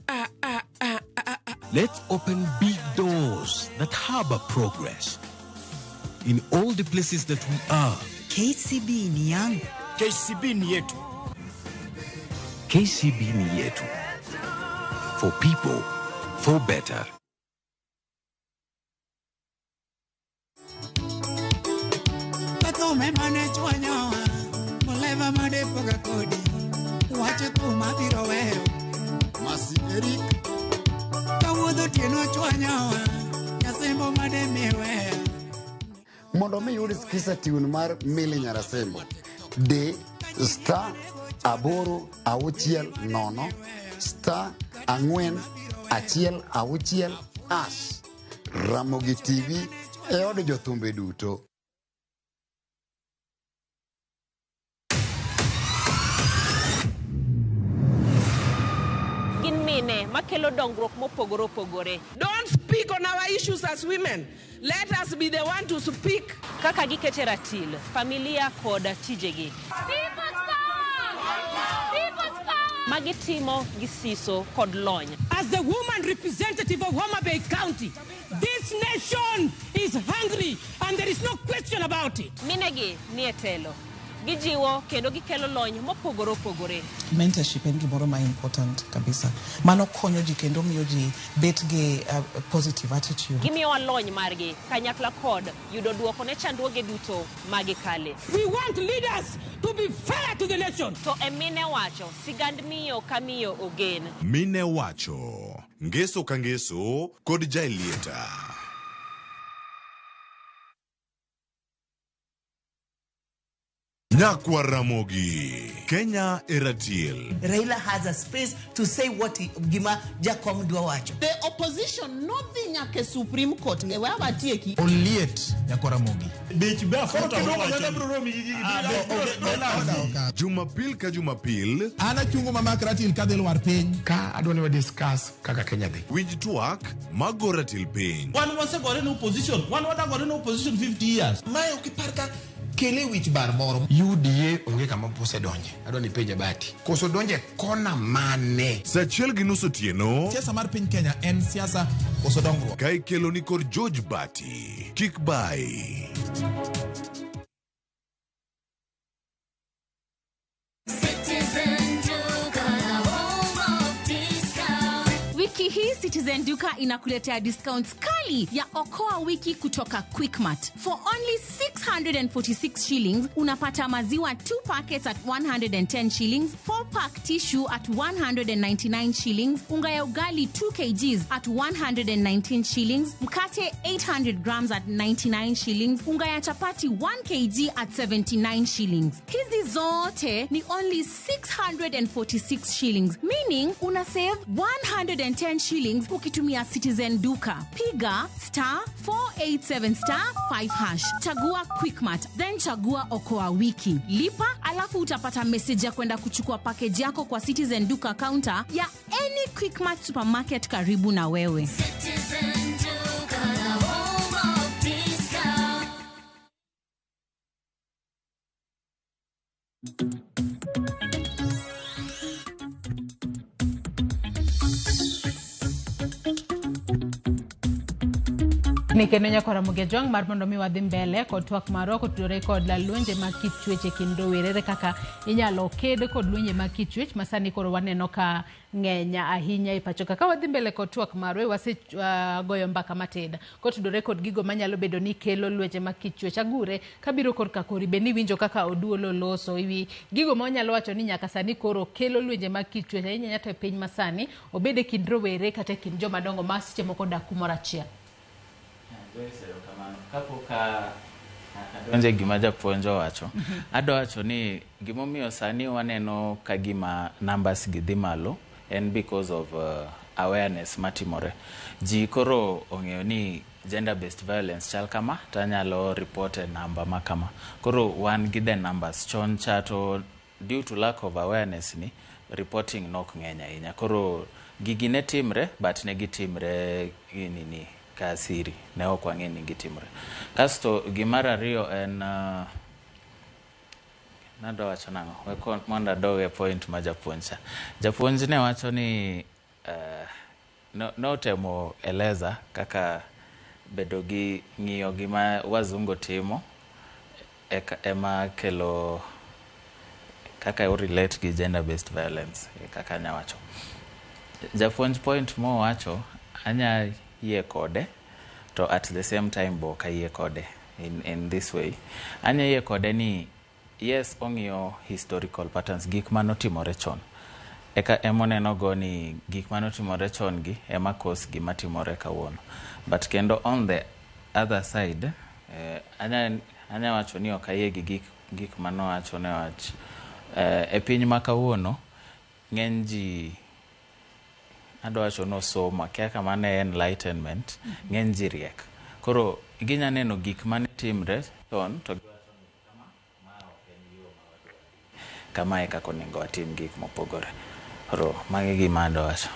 A a a a a. Let's open big doors that harbor progress in all the places that we are. KCB ni yangu. KCB ni yetu. KCB ni yetu. For people, for better. Kathume mane chwanyowa, muleva madepoga kodi, wacho thum abiro weyo. Masi Eric. Kawuodho otieno chwanyowa, nyasembo made miweya. Mondo mi yud Skiza tune mar Milly Nyarasembo, D star 8 6 0 star 4 1 6 hash. Ramogi TV e od jothumbe duto. Gin mine makelo dongruok mopogore opogore. Don't speak on our issues as women. Let us be the one to speak. Kaka gikete ratil, familia kod tijegi. People's power! People's power! Magitimo gi siso kod lony. As the woman representative of Homa Bay County, this nation is hungry and there is no question about it. Minegi nie telo. Gijiwo kendo gikelo lony mopogore opogore. Mentorship en gimoro ma important kabisa. Mano konyo ji kendo miyo ji bet gi positive attitude. Gimiyowa lony margi kanyakla kod yudo duoko ne chandruoge duto magikale. We want leaders to be fair to the nation. To e mine wacho, sigand miyo ka miyo ogen. Mine wacho, ngeso ka ngeso kod Jaelieta. Nyakwa Ramogi, Kenya Eratiel. Raila has a space to say what he, gima Jakom dwa wacho. The opposition nodhi nyaka Supreme Court. E wa watieki. Oliet Nyakwa Ramogi. Jumapil ka Jumapil. An achungo mama Ratil kadhi lwar piny. Ka adwa ni wa discuss kaka Kenya dhi. Winj twak mago ratil piny. Wan wasegore ne opposition. Wan wadagore ne opposition 50 years. Mae ok ipar ka kele wich bar moro. UDA onge kama osedonje. Adwa ni penja Bati. Koso donje kona mane? Saa 1:30 otieno. Siasa mar piny Kenya en siasa koso dongruok. Ka ikelo ni kod George Bati. Kik bai. Citizen Duka, the home of discount. Wiki Wiki hii Citizen Duka inakuletea discounts kali ya Okoa Wiki kutoka Quickmart. For only 646 shillings unapata maziwa 2 packets at 110 shillings, 4 pack tissue at 199 shillings, unga ya ugali 2 kgs at 119 shillings, mkate 800 grams at 99 shillings, unga ya chapati 1 kg at 79 shillings. Hizi zote ni only 646 shillings, meaning una save 110 shillings ukitumia Citizen Duka. Piga star 487 star 5 hash, chagua Quickmart, then chagua Okoa Wiki, lipa, alafu utapata message ya kwenda kuchukua package yako kwa Citizen Duka counter ya any Quickmart supermarket karibu na wewe. Citizen Duka, the home of discount. Ni kendo nyakora Ramogi mar mondo mi wadhi mbele kod twak marwa kotudore kod lwenje mag kit chwech e kind rowere kaka inyalo ked kod lwenje mag kit chwech ma sani koro waneno ka ng'eny ahinya e pacho ka. Ka wadhi mbele kod twak marwa wasegoyo mbaka matin kotudore kod gigo manyalo bedo ni kelo lwenje mag kit chwech. Agure kabiro korka kori be niwinjo kaka Oduolo loso ewi gigo ma wanyalo wacho ni nyaka sani koro kelo lwenje mag kit chwech ahinya nyaka e piny masani, obed e kind rowere kata e kind joma dongo ma seche moko odak kumoro achiel. Kapok adonje gima japuonj owacho, adwa wacho ni gimomiyo sani waneno ka gima numbers gi dhi malo en because of awareness matimore. Ji koro ong'eyo ni gender based violence chal kama, to anyalo report e namba ma kama. Koro wan gi the numbers. Chon cha to due to lack of awareness ni reporting nok ng'eny ahinya. Koro gigi ne timre but ne gitimre nini ka siri, ne ok wang'e ni gitimre. Kasto gimar ariyo en nadwa wacho nang'o, we mondo adog e point ma japuonj cha. Japuonj ne wacho ni notemo eleza kaka bedo gi ng'iyo gima wazungu timo ema kelo kaka o relate gi gender based violence, kaka anya wacho. Japuonj point mowacho anya yie kode, to at the same time bo ok ayie kode in this way. Anya yie kode ni yes, ong'iyo historical patterns, gik manotimore chon. Eka emoneno go ni gik manotimore chon gi ema cause gima timore kawuono. But kendo on the other side, anya wacho ni ok ayie gi gik manowacho ne wach. E piny ma kawuono, ng'eny ji adwa wacho ni osomo, akia kama ne enlightenment, ng'eny ji riek. Koro ginya neno gik mane timre chon to giwacho ni kama ma ok en yo ma wadwa, kama e kaka onego watim gik mopogore. Koro magi gima adwa wacho.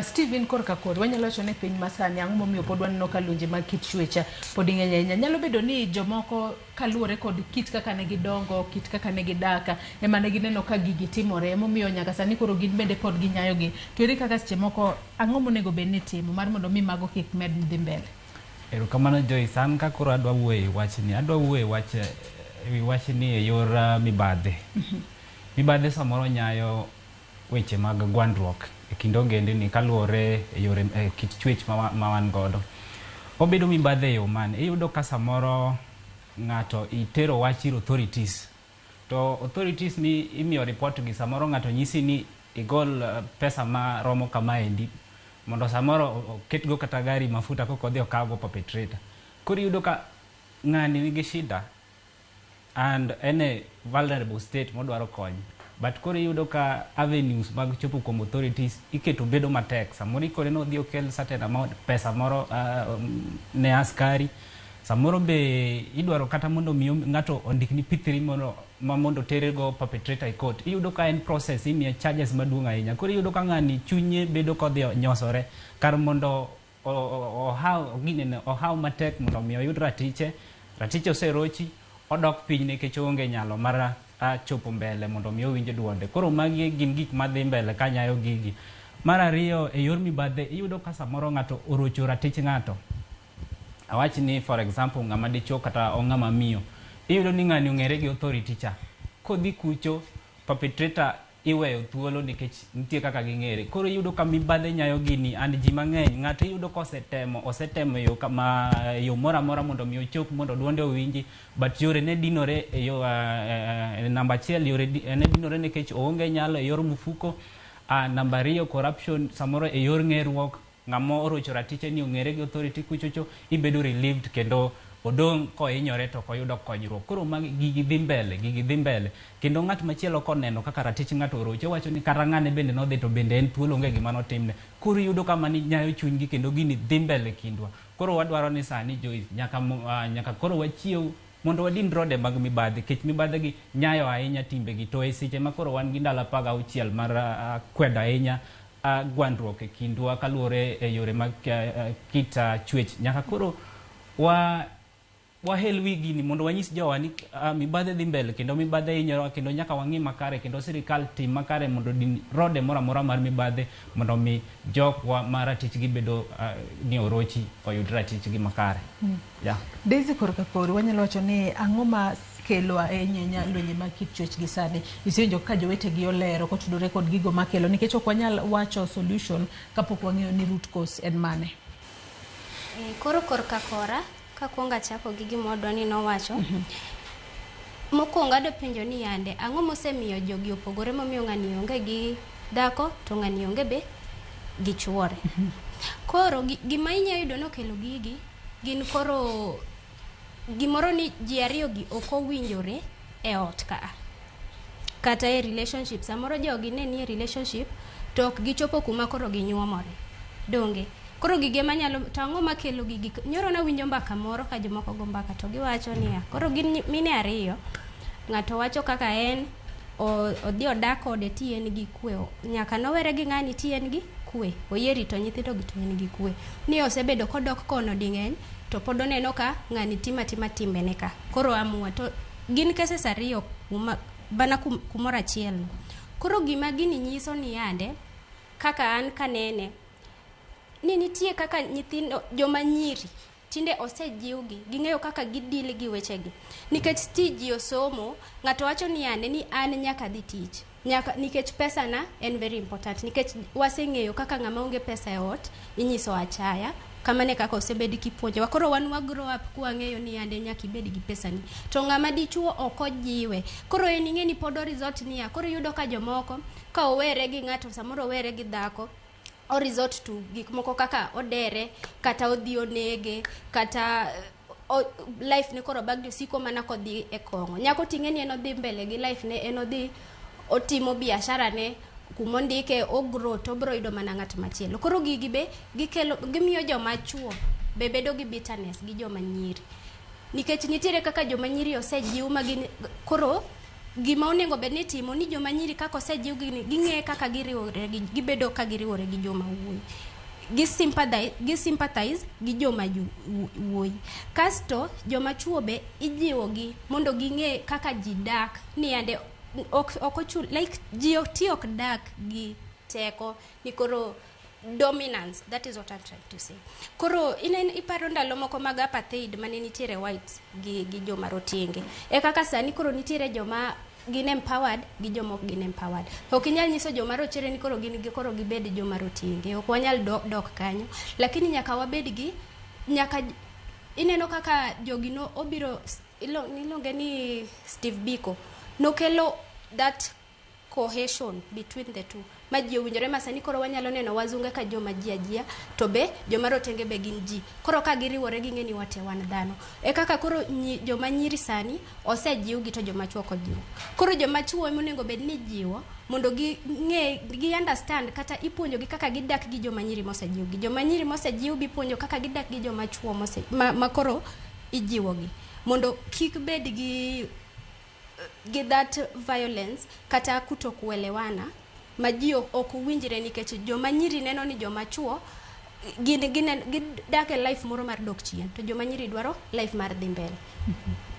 Steven, korka kori wanyalo wacho ni piny masani ang'o momiyo pod waneno ka lwenje mag kit chwech pod ng'eny ahinya. Nyalo bedo ni jomoko kaluwore kod kit kaka ne gidongo, kit kaka ne gidak, ema ne gineno ka gigi timore, emomiyo nyaka sani koro gin bende pod ginyayogi. To ere kaka seche moko ang'o monego bed ni itimo mar mondo mi mago kik med dhi mbele? Erokamano Joyce, an ka koro adwa wuoyo e wachni, adwa wuoyo e wachni e yor mibadhi. Mibadhi samoro nyayo weche mag gwandruok e kind ogendini kaluwore e yore kit chwech ma wan godo. Obedo mibadhi e yo mane? Iyudo ka samoro ng'ato itero wach ir authorities, to authorities mi imiyo report gi samoro ng'ato nyisi ni igol pesa maromo kamaendi mondo samoro oketgo kata gari mafuta kok odhi okawgo perpetrator. Koro iyudo ka ng'ani nigi shida and en e vulnerable state modwaro kony. But koro iyudo ka avenues mag chopo kuom authorities iketo bedo matek. Samoro ikone ni odhi okel certain amount pesa moro ne askari. Samoro be idwaro kata mondo mi ng'ato ondikni P3 mondo mondo terego perpetrator e court. Iyudo ka en process imiye charges maduong' ahinya. Koro iyudo ka ng'ani chunye bedo kodhi nyosore kar mondo ohaw ginene ohaw matek mondo mi oyud ratiche. Ratiche oserochi odok piny nikech oonge nyalo mar chopo mbele mondo mi owinj duonde. Koro magi gin gik madhi mbele kanyayo gigi. Mar ariyo, e yor mibadhi iyudo ka samoro ng'ato orocho ratich ng'ato. Awach ni for example ng'ama dichuo kata ng'ama miyo. Iyudo ni ng'ani ong'ere gi authority cha. Kodhi kucho perpetrator Iweyo thuolo nikech nitie kaka ging'ere. Koro iyudo ka mibadhi nyayo gini and ji mang'eny ng'ato iyudo kosetemo osetemo yo kama yo moro amora mondo mi ochop mondo duonde owinji, but yore ne dinore e yo namba achiel yore ne dinore nikech oonge nyalo e yor mfuko. Namba ariyo, corruption samoro e yor ng'eruok, ng'ama orocho ratiche ni ong'ere gi authority kuchocho, ibedo relieved kendo odong' kohinyore to ok oyudo konyruok. Koro magi gigi dhi mbele, gigi dhi mbele. Kendo ng'at machielo koneno kaka ratich ng'ato oroche, owacho ni kata ng'ane bende nodhi to bende en thuolo onge gima notimne. Koro iyudo ka mani nyayo chunygi kendo gini dhi mbele kindwa. Koro wadwaro ni sani Joyce, nyaka koro wachiew mondo wadin rode mag mibadhi, nikech mibadhi gi nyayo ahinya timbegi. To e seche ma koro wan gi ndalo 16 mar kwedo ahinya gwandruok e kindwa kaluwore e yore mag kit chwech. Nyaka koro wahel wi gini mondo wanyis jowa ni mibadhi dhi mbele kendo mibadhi hinyowa kendo nyaka wang'i makare kendo sirikal tim makare mondo din rode moro amora mar mibadhi mondo mi jokwa ma ratichgi bedo ni orochi oyud ratichgi makare. Yeah. Daisy, korka kori wanyalo wacho ni ang'o ma kelo ahinya lwenje mag kit chwech gi sani? Isewinjo ka jowetegi olero kotudore kod gigo makelo, nikech ok wanyal wacho solution kapok wang'eyo ni root cause en mane. Koro korka kora kakwongo achako gi gima odwa ni nowacho. Mokwongo adwa penjo ni yande ang'o mosemiyo jogi opogore momiyo ng'ani onge gi dhako to ng'ani onge be gi chuore. Koro gima inya yudo nokelo gigi gin koro gimoro ni ji ariyo gi ok owinjore e ot ka kata e relationship. Samoro jogi ne nie relationship to ok gichopo kuma koro ginyuomore, donge? Koro gige manyalo to ang'o makelo gigi? Nyoro nawinjo mbaka moro ka jomoko go mbaka to giwacho niya, koro gin mine ariyo, ng'ato wacho kaka en odhi odak kode ti en gi kwe, nyaka nowere gi ng'ani ti en gi kwe, oyie rito nyithindo gi to en gi kwe, ni osebedo kodok kono ding'eny to pod oneno ka ng'ani timo atima timbene ka koro amua to gin cases ariyo kuma, bana kumoro achiel no. Koro gima gini nyiso ni yande kaka an kanene ni nitie kaka nyithindo joma nyiri tinde osejiwgi ging'eyo kaka gidil gi wechegi nikech ti ji osomo. Ng'ato wacho ni yande ni an nyaka dhi tich nyaka nikech pesa na en very important, nikech waseng'eyo kaka ng'ama onge pesa e ot inyiso achaya. Kamano e kaka osebed kipuonjowa. Koro wan wa grow up kwang'eyo ni yande nyaka ibed gi pesani to ng'ama dichuo ok ojiwe. Koro en ing'e ni pod o resort niya, koro iyudo ka jomoko ka owere gi ng'ato, samoro owere gi dhako, o resort to gik moko kaka odere kata odhi onege kata life ne koro bagni osiko mana kodhi e kong'o. Nyako ting'e ni en odhi mbele gi life ne, en odhi otimo biashara ne kumondike o grow to obro yudo mana ng'at machielo. Koro gigi be gikelo gimiyo joma chuo be bedo gi bitterness gi joma nyiri, nikech nitiere kaka joma nyiri osejiw ma gin koro gima onego bed ni itimo ni joma nyiri kaka osejiw gini ging'e kaka giriwore gi gibedo ka giriwore gi joma wuoyi, gi sympathize gi joma wuoyi. Kasto joma chuo be ijiwo gi mondo ging'e kaka ji dak ni yande ok ochul like ji ti ok dak gi teko ni koro dominance, that is what I'm trying to say. Koro inen iparo ndalo moko mag apartheid mane nitiere whites gi joma rotenge e kaka sani koro nitiere joma gin empowered gi joma ok gin empowered. Ok inyal nyiso joma rochere ni koro gin gi koro gibed joma rotenge, ok wanyal dok kanyo, lakini nyaka wabed gi nyaka ineno kaka jogi no obiro iluonge ni Steve Biko nokelo that cohesion between the two ma ji owinjore ma sani koro wanyalo neno wazunge ka joma ji ajia to be joma rotenge be gin ji. Koro ka giriwore ging'e ni wate wan dhano e kaka koro joma nyiri sani osejiw gi to joma chuo ok ojiw. Koro joma chuo ema onego bed ni jiwo mondo ging'e gi understand kata ipuonjogi kaka gidak gi joma nyiri mosejiw gi joma nyiri mosejiw bipuonjo kaka gidak gi joma chuo ma koro ijiwogi mondo kik bed gi that violence kata kutokuelewana ma ji ok winjre, nikech joma nyiri neno ni joma chuo gin gidak e life moro mar dok chien to joma nyiri dwaro life mar dhi mbele,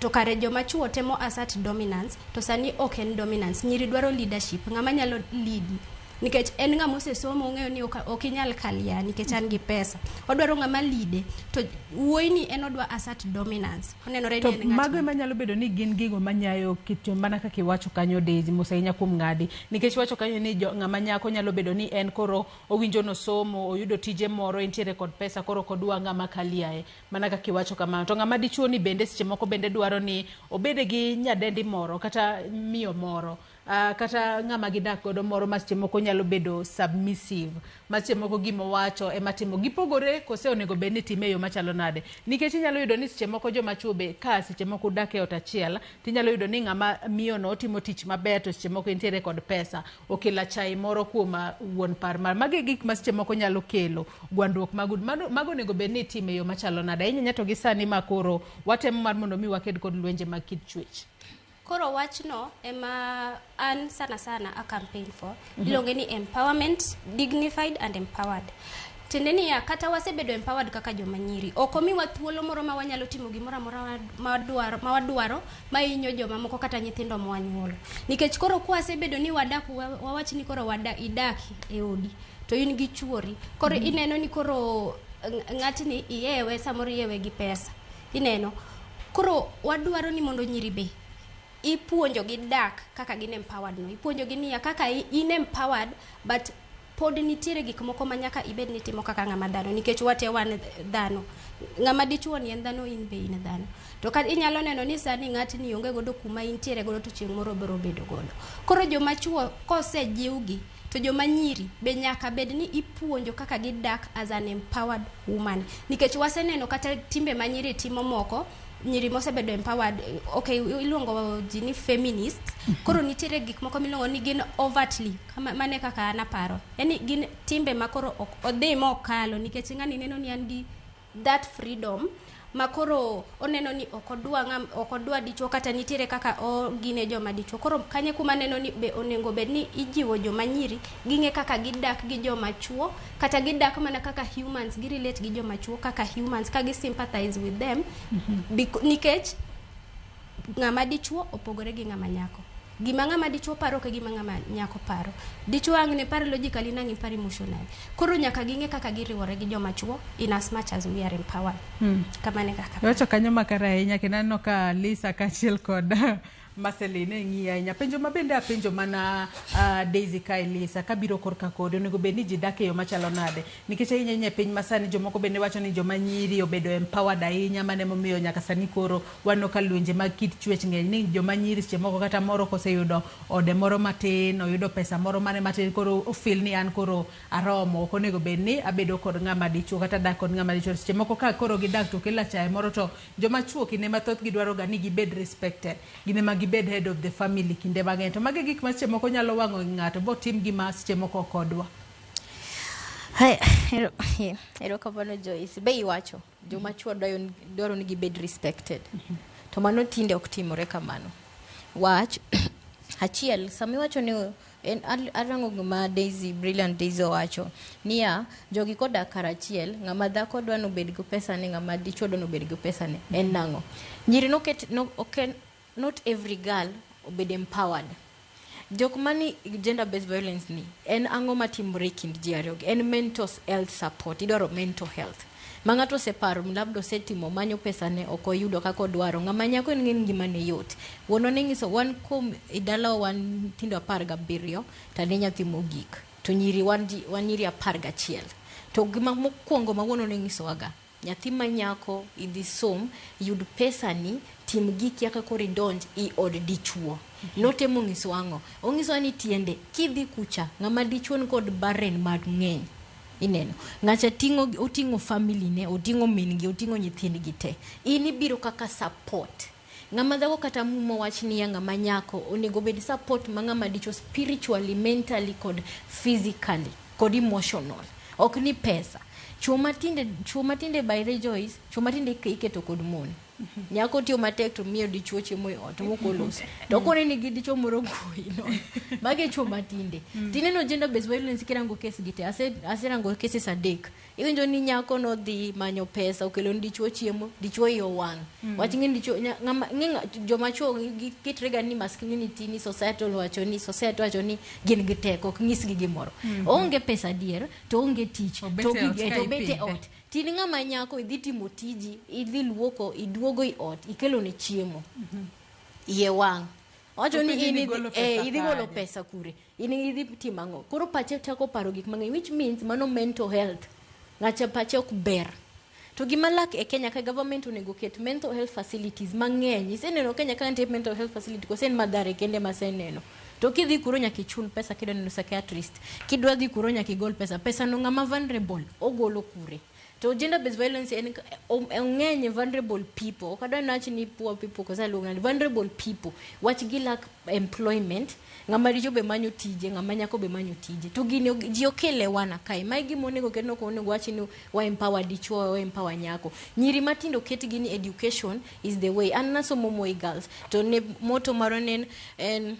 to kare joma chuo temo assert dominance to sani ok en dominance. Nyiri dwaro leadership, ng'ama nyalo lead. Nikech en ng'ama osesomo ong'eyo ni ok inyal kalia nikech an gi pesa. Odwaro ng'ama lead to wuoyi ni en odwa assert dominance. Onenore ni To en ng'at mago ema nyalo bedo ni gin gigo manyayo kit mana kaka iwacho kanyo Daisy mos ahinya kuom ng'adi nikech iwacho kanyo ni jo, ng'ama nyako nyalo bedo ni en koro owinjo nosomo oyudo tije moro entiere kod pesa koro ok odwa ng'ama kaliae mana kaka iwacho kamano to ng'ama dichuo ni bende seche moko bende dwaro ni obede gi nyadendi moro kata miyo moro kata ng'ama gidak godo moro ma seche moko nyalo bedo submissive ma seche moko gima owacho ema timo gipogore kose onego bed ni time e yo machalo nade nikech inyalo yudo ni seche moko joma chuo be ka seche moko udak e ot achiel tinyalo yudo ni ng'ama miyo no otimo tich maber to seche moko entiere kod pesa okelo chai moro kuom wuon par mar magi e gik ma seche moko nyalo kelo gwandruok mag udi mago onego bed ni itime e yo machalo nade ahinya to gi sani ma koro watemo mar mondo mi waked kod lwenje mag kit chwech. Koro wachno ema an sana sana a campaign for. Iluonge ni empowerment, dignified and empowered. Tiende niya, kata wasebedo empowered kaka joma nyiri, ok omiwa thuolo moro ma wanyalo timo gimoro amora ma wadwaro mahinyo joma moko kata nyithindo mwanyuolo. Nikech koro kwasebedo ni wadak, wawach ni koro idak e odi, to in gi chuori. Koro ineno ni koro ng'atni iyewe, samoro iyewe gi pesa. Ineno. Koro wadwaro ni mondo nyiri be ipuonjo gi dak kaka gin empowered no. Ipuonjo gi niya kaka in empowered but pod nitiere gik moko ma nyaka ibed ni timo kaka ng'ama dhano nikech wate wan dhano. Ng'ama dichuo ni en dhano, in be in dhano. To ka inyalo neno ni sani ng'atni onge godo kuma intiere godo to chieng' moro biro bedo godo. Koro joma chuo kosejiwgi to joma nyiri be nyaka bed ni ipuonjo kaka gidak as an empowered woman. Nikech waseneno kata timbe ma nyiri timo moko, nyiri mosebedo empowered, okay, iluongo ji ni feminist. Koro nitiere gik moko miluongo ni gin overtly, mane kaka an aparo. Yani gin timbe ma koro ok odhi mokalo nikech ng'ani neno ni an gi that freedom ma koro oneno ni ok odwa dichuo kata nitiere kaka ogine joma dichuo. Koro kanye kuma neno ni be onego bed ni ijiwo joma nyiri ging'e kaka gidak gi joma chuo kata gidak mana kaka humans, gi relate gi joma chuo kaka humans ka gi sympathize with them. Nikech ng'ama dichuo opogore gi ng'ama nyako. Gima ng'ama dichuo paro ok e gima ng'ama nyako paro. Dichuo ang' ne par logically nang' ipar emotionally. Koro nyaka ging'e kaka giriwore gi joma chuo in as much as we are empowered. Kamano e kaka. Iwacho kanyo makare ahinya kendo aneno ka Lisa kaachiel kod Marceline ng'iyi ahinya. Penjo ma bende apenjo mana Daisy kae Lisa kabiro korka kodi onego bed ni ji dak e yo machalo nade nikech ahinya ahinya e piny masani jomoko bende wacho ni joma nyiri obedo empowered ahinya mano emomiyo nyaka sani koro waneno ka lwenje mag kit chwech ng'eny ni joma nyiri seche moko kata moro koseyudo ode moro matin oyudo pesa moro mane matin koro ofeel ni an koro aromo ok onego bed ni abedo kod ng'ama dichuo kata dak kod ng'ama dichuo seche moko ka koro gidak to kelo achaye moro to joma chuo kinde mathoth gidwaro ga ni gibed respected gin ema gibed head of the family kinde mang'eny to magi gik ma seche moko nyalo wang'o ng'ato botim gima seche moko ok odwa. Hai, erokamano Joyce. Be iwacho joma chuo dwaro ni gibed respected. To mano tinde ok timore kamano. Wach achiel sama iwacho ni en arango gima Daisy, Brilliant Daisy owacho niya jogi kodak karachiel ng'ama dhako dwa nobed gi pesa ne ng'ama dichuo dwa nobed gi pesa ne en nang'o nyiri noket no, ok not every girl obed empowered. Jok mani gender based violence ni en ang'o matimore e kind ji ariyo gi? En mental health support, idwaro mental health. Ma ng'ato oseparo labda osetimo manyo pesa ne ok oyudo kaka odwaro. Ng'ama nyako en ng'e ngimane yot. Wuonwa ne nyiso wan kuom e dalawa wan nyithindo 17 to an e nyathi mogik. To nyiri wan nyiri 11. To gima mokwongo ma wuonwa ne nyisowaga, nyathi ma nyako idhi som, yud pesani, tim giki eka koro idonj i od dichuo. Notemo nyisowa ang'o? Onyisowa ni tiende kidhi kucha ng'ama dichuo ni kod burden mang'eny. Ineno, ng'acha oting'o family ne, oting'o min gi, oting'o nyithindgi te. In ibiro kaka support. Ng'ama dhako kata muma wach niya ng'ama nyako onego bed support ma ng'ama dichuo spiritually, mentally kod physically kod emotional. Ok ni pesa. Chuo matinde by the Joyce, chuo matinde iketo kod mon. Nyako tiyo matek to miyo dichuo chiemo e ot mok olos. To kone ni gi dichuo moro goyi no. Magi e chuo matinde. Tineno gender based violence kirango kes gi te. Aserango cases 3. Iwinjo ni nyako nodhi manyo pesa okelo ni dichuo chiemo, dichuo iye owang'. Wach ng'e dichuo ng'ama ng'e joma chuo gikitre ga ni masculinity ni society wacho ni society wacho ni gin gi teko ok nyisgi gimoro. Oonge pesa adier to onge tich to obet e ot. Tin ng'ama nyako idhi timo tiji, idhi luoko, iduogo i ot, ikelo ne chiemo. Iye wang'. Owacho ni in idhi golo pesa kure, in idhi timo ang'o. Koro pache chako paro gik mang'eny, which means mano mental health. Ng'acha pache ok ber. To gima lak e Kenya ka government onego ket mental health facilities mang'eny. Iseneno Kenya ka nitie mental health facility kose en Mathare kende maseneno. To kidhi kuro nyaka ichul pesa kidwa neno psychiatrist. Kidwa dhi kuro nyaka igol pesa. Pesa no ng'ama vulnerable ogolo kure. To gender based violence en ong'eny vulnerable people. Ok adwa ni ni poor people kosa luongo ni vulnerable people. Wach gi lack employment. Ng'ama richo be manyo tije, ng'ama nyako be manyo tije. To gini ji okelewana kae. Mae gima onego ket ok onego wach ni wa empower dichuo, wa empower nyako. Nyiri matindo ket gi ni education is the way. An nasomo Moi Girls. To ne motto marwa ne en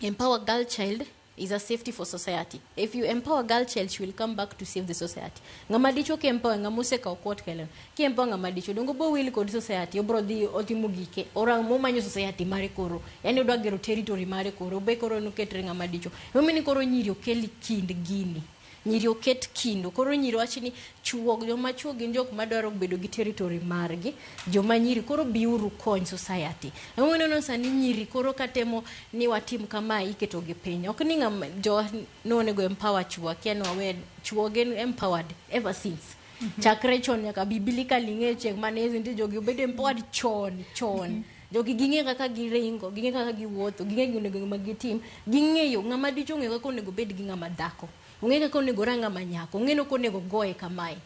empower girl child is a safety for society. If you empower girl child, she will come back to save the society. Ng'ama dichuo ki empower ng'ama osekawo kwot keleno. Ki empower ng'ama dichuo, dongo bo wil kod society, obro dhi otimo gike, orang momanyo society mare koro. Yani odwa gero territory mare koro, obe koro noketre ng'ama dichuo. Emomiyo ni koro nyiri okel kind gini. Nyiri oket kindo. Koro nyiri wach ni chuo, joma chuo gin jok madwaro bedo gi territory margi, joma nyiri koro biuru kony society. Emomiyo ineno sani nyiri koro katemo ni watim kamae iketo gi piny. Ok ni ng'ama jo nonego empower chuo, akia ni wawe chuo gin empowered ever since. Chakre chon nyaka biblically ing'e chieng' mane Yesu nitie jogi obedo empowered chon chon. Jogi ging'e kaka giringo, ging'e kaka giwuotho, ging'e gima onego gitim, ging'eyo ng'ama dichuo ong'eyo kaka onego obed gi ng'ama dhako. Ong'e kaka onego orang ng'ama nyako, ong'e ni ok onego goye kamae.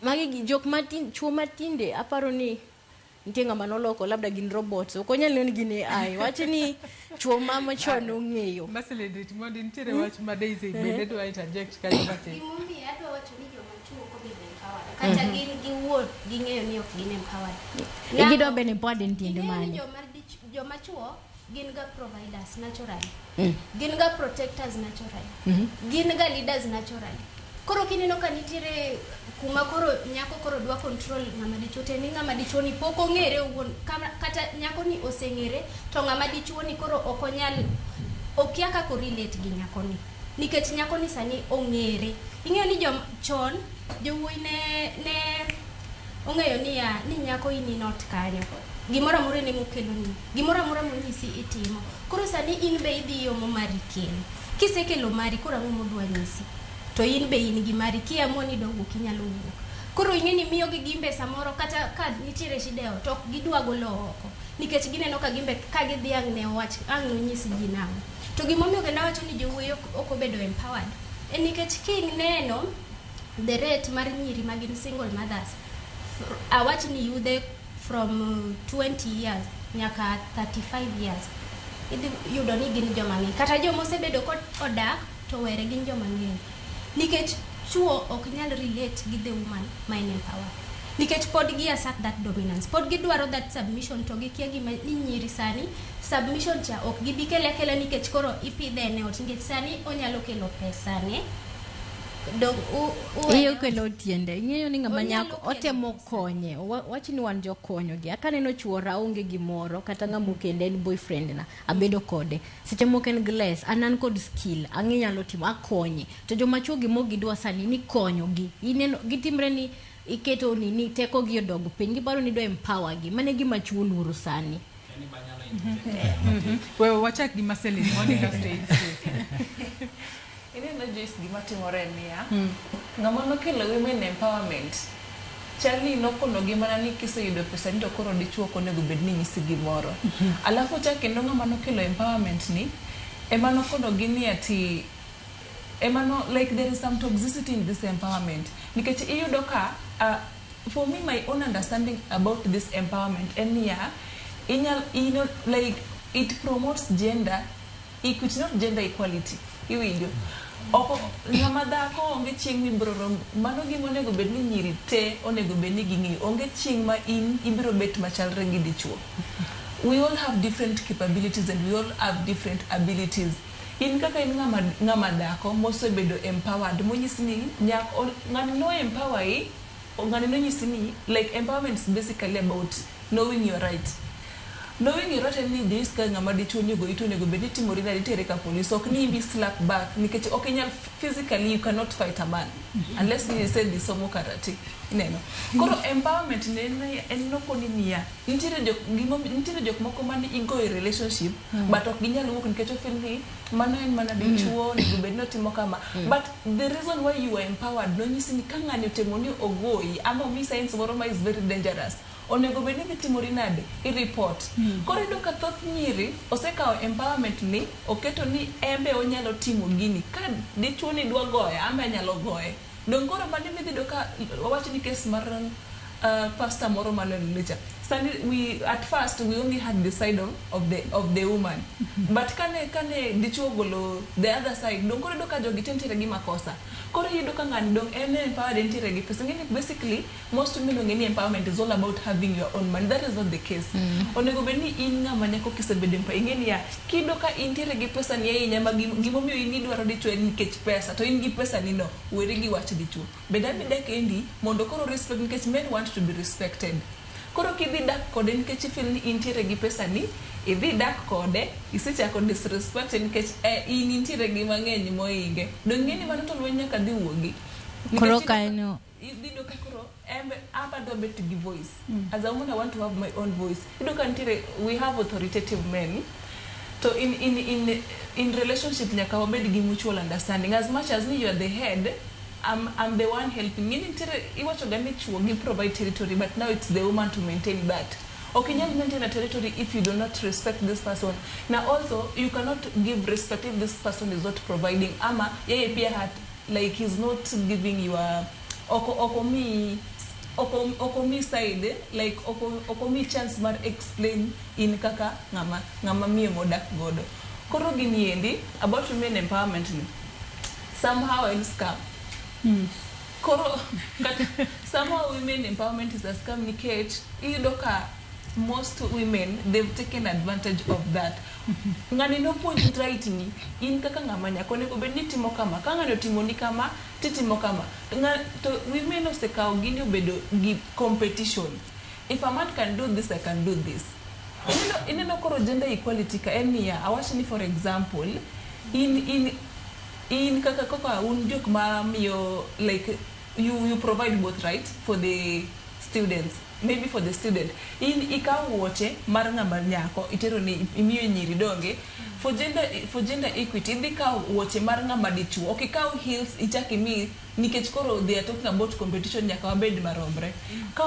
Magi jok matin, chuo matinde aparo ni nitie ng'ama noloko labda gin robots, ok onyal neno ni gin AI. Wach ni chuo ma machon ong'eyo. Marceline, rit mondo nitiere wach ma Daisy bende dwa interject kanyo matin. Gimomiyo adwa wacho ni joma chuo ok obedo empowered. Kata gin giwuon ging'eyo ni ok gin empowered. Gidwa bedo empowered en tiende mane? Joma chuo gin ga providers naturally. Gin ga protectors naturally. Gin ga leaders naturally. Koro kineno ka nitiere kuma koro nyako koro dwa control ng'ama dichuo te ni ng'ama dichuo ni pok ong'ere owuon, kata nyako ni oseng'ere to ng'ama dichuo ni koro ok onyal, okia kaka o relate gi nyako ni. Nikech nyako ni sani ong'ere. Ing'eyo ni jom chon jowuoyi ne ong'eyo niya ni nyako in ot kanyo. Gimoro amora en emokeloni. Gimoro amora monyisi itimo. Koro sani in be idhi iomo mari kelo. Kisekelo mari koro ang'o modwa nyisi? To in be in gi mari kiamua ni idwa wuok inyalo wuok. Koro ing'e ni miyo gi gimbe samoro kata ka nitiere shida e ot ok gidwa golo oko. Nikech gineno ka gimbe ka gidhi ang' ne owach ang' nonyis ji nang'o. To gimomiyo kendo awacho ni jowuoyi ok obedo empowered en nikech kineno the rate mar nyiri ma gin single mothers, awach ni yudhe from 20 years nyaka 35 years, idhi yudo ni gin joma ng'eny. Kata joma osebedo odak to were gin joma ng'eny. Nikech chuo ok nyal relate gi the woman ma en empowered. Nikech pod gi assert that dominance. Pod gidwaro that submission to gikia gima ni nyiri sani submission cha ok gibi kele akela nikech koro ipidhe en e ot. Nikech sani onyalo kelo pesa ne. Iyo kelo tiende. Ing'eyo ni ng'ama nyako otemo konye. Wach ni wan jokonyo gi. Akaneno chuora onge gimoro kata ng'ama okende en boyfriend na. Abedo kode. Seche moko en glass, an kod skill, ang'e nyalo timo, akonye. To joma chuo gima ok gidwa sani ni konyo gi. Ineno gitimre ni iketo ni teko gi odog piny. Giparo ni idwa empower gi. Mano e gima chuo luoro sani. Wewe wachak gi Marceline mondo kasto Ineno Joyce gima timore niya, ng'ama nokelo women empowerment chal ni nokonogi mana ni kiseyudo pesa ni to koro dichuo ok onego bed ni nyisi gimoro. Alafu chak kendo ng'ama nokelo empowerment ni ema nokonogi ni ati ema no like there is some toxicity in this empowerment. Nikech iyudo ka for me my own understanding about this empowerment en niya, inyal like it promotes gender equity, not gender equality. Iwinjo. Oko ng'ama dhako onge chieng' mibiro rom mano gima onego bed ni nyiri te onego bed ni ging'eyo onge chieng' ma in ibiro bet machalre gi dichuo. We all have different capabilities and we all have different abilities. In kaka in ng'ama ng'ama dhako mosebedo empowered monyisi ni nyako ng'ani no empower i ng'ani nonyisi ni like empowerment is basically about knowing your right. Knowing your right en ni this ka ng'ama dichuo onego iti onego bed ni timori nade itere ka police ok ni imbi slap back nikech ok inyal physically you cannot fight a man unless ni isedhi somo karate ineno. Koro empowerment ne en en nokoni niya nitiere jok gimo nitiere jok moko mane igo e relationship but ok ginyal wuok nikech o feel ni mano en mana dichuo onego bed ni otimo kama but the reason why you are empowered nonyisi ni ka ng'ani otemo ni ogoyi ama omiyi signs moro ma is very dangerous onego bed ni dhi timori nade i report. Koro iyudo ka thoth nyiri osekawo empowerment ni oketo ni embe onyalo timo gini ka dichuo ni dwa goya ambe anyalo goye. Dong koro mano ema idhi yudo ka wawach ni case mar pastor moro mane cha sani we at first we only had the side of the woman but kane dichuo ogolo the other side dong koro iyudo ka jogi te nitiere gi makosa. Koro iyudo ka ng'ani dong en empowered entiere gi pesa. Ing'eni basically most women ong'e ni empowerment is all about having your own money. That is not the case. Onego bed ni in ng'ama nyako kisebedo empowered ing'e niya kiyudo ka intiere gi pesa ni ahinya ma gimomiyo in idwaro dichuo en nikech pesa to in gi pesa ni no weri gi wach dichuo. Bed abeda kendi mondo koro respect nikech men want to be respected. Koro kidhi dak kode nikech i feel ni intiere gi pesa ni idhi dak kode isechako disrespect nikech in intiere gi mang'eny mohinge. Dong ing'e ni mano to lweny nyaka dhi wuogi. Koro kanyo Idhi yudo ka koro embe aba adwa bet gi voice. As a woman I want to have my own voice. Iyudo ka nitiere we have authoritative men to in relationship nyaka wabed gi mutual understanding as much as ni you are the head I'm the one helping. Ng'eni nitiere iwacho ga ni chuo gi provide territory but now it's the woman to maintain that. Ok inyal maintain a territory if you do not respect this person. Now also you cannot give respect if this person is not providing ama yeye pia hat like he's not giving your oko oko mi oko oko mi side like oko oko mi chance mar explain in kaka ng'ama ng'ama miyo modak godo. Koro gini endi about women empowerment ni somehow en scam. Koro somehow women empowerment is a scam nikech iyudo ka most women they've taken advantage of that. Ng'ani nopuonji right ni in kaka ng'ama nyako onego bed ni itimo kama ka ng'ani otimoni kama titimo kama. To women osekawo gini obedo gi competition. If a man can do this I can do this. Ineno koro gender equality ka en niya awach ni for example in kaka kaka un jok ma miyo like you provide both right for the students maybe for the student in ikawo wuoche mar ng'ama nyako itero ni imiyo nyiri donge for gender equity idhi kawo wuoche mar ng'ama dichuo ok ikaw heels ichak imi nikech koro they are talking about competition nyaka wabed maromre. Ka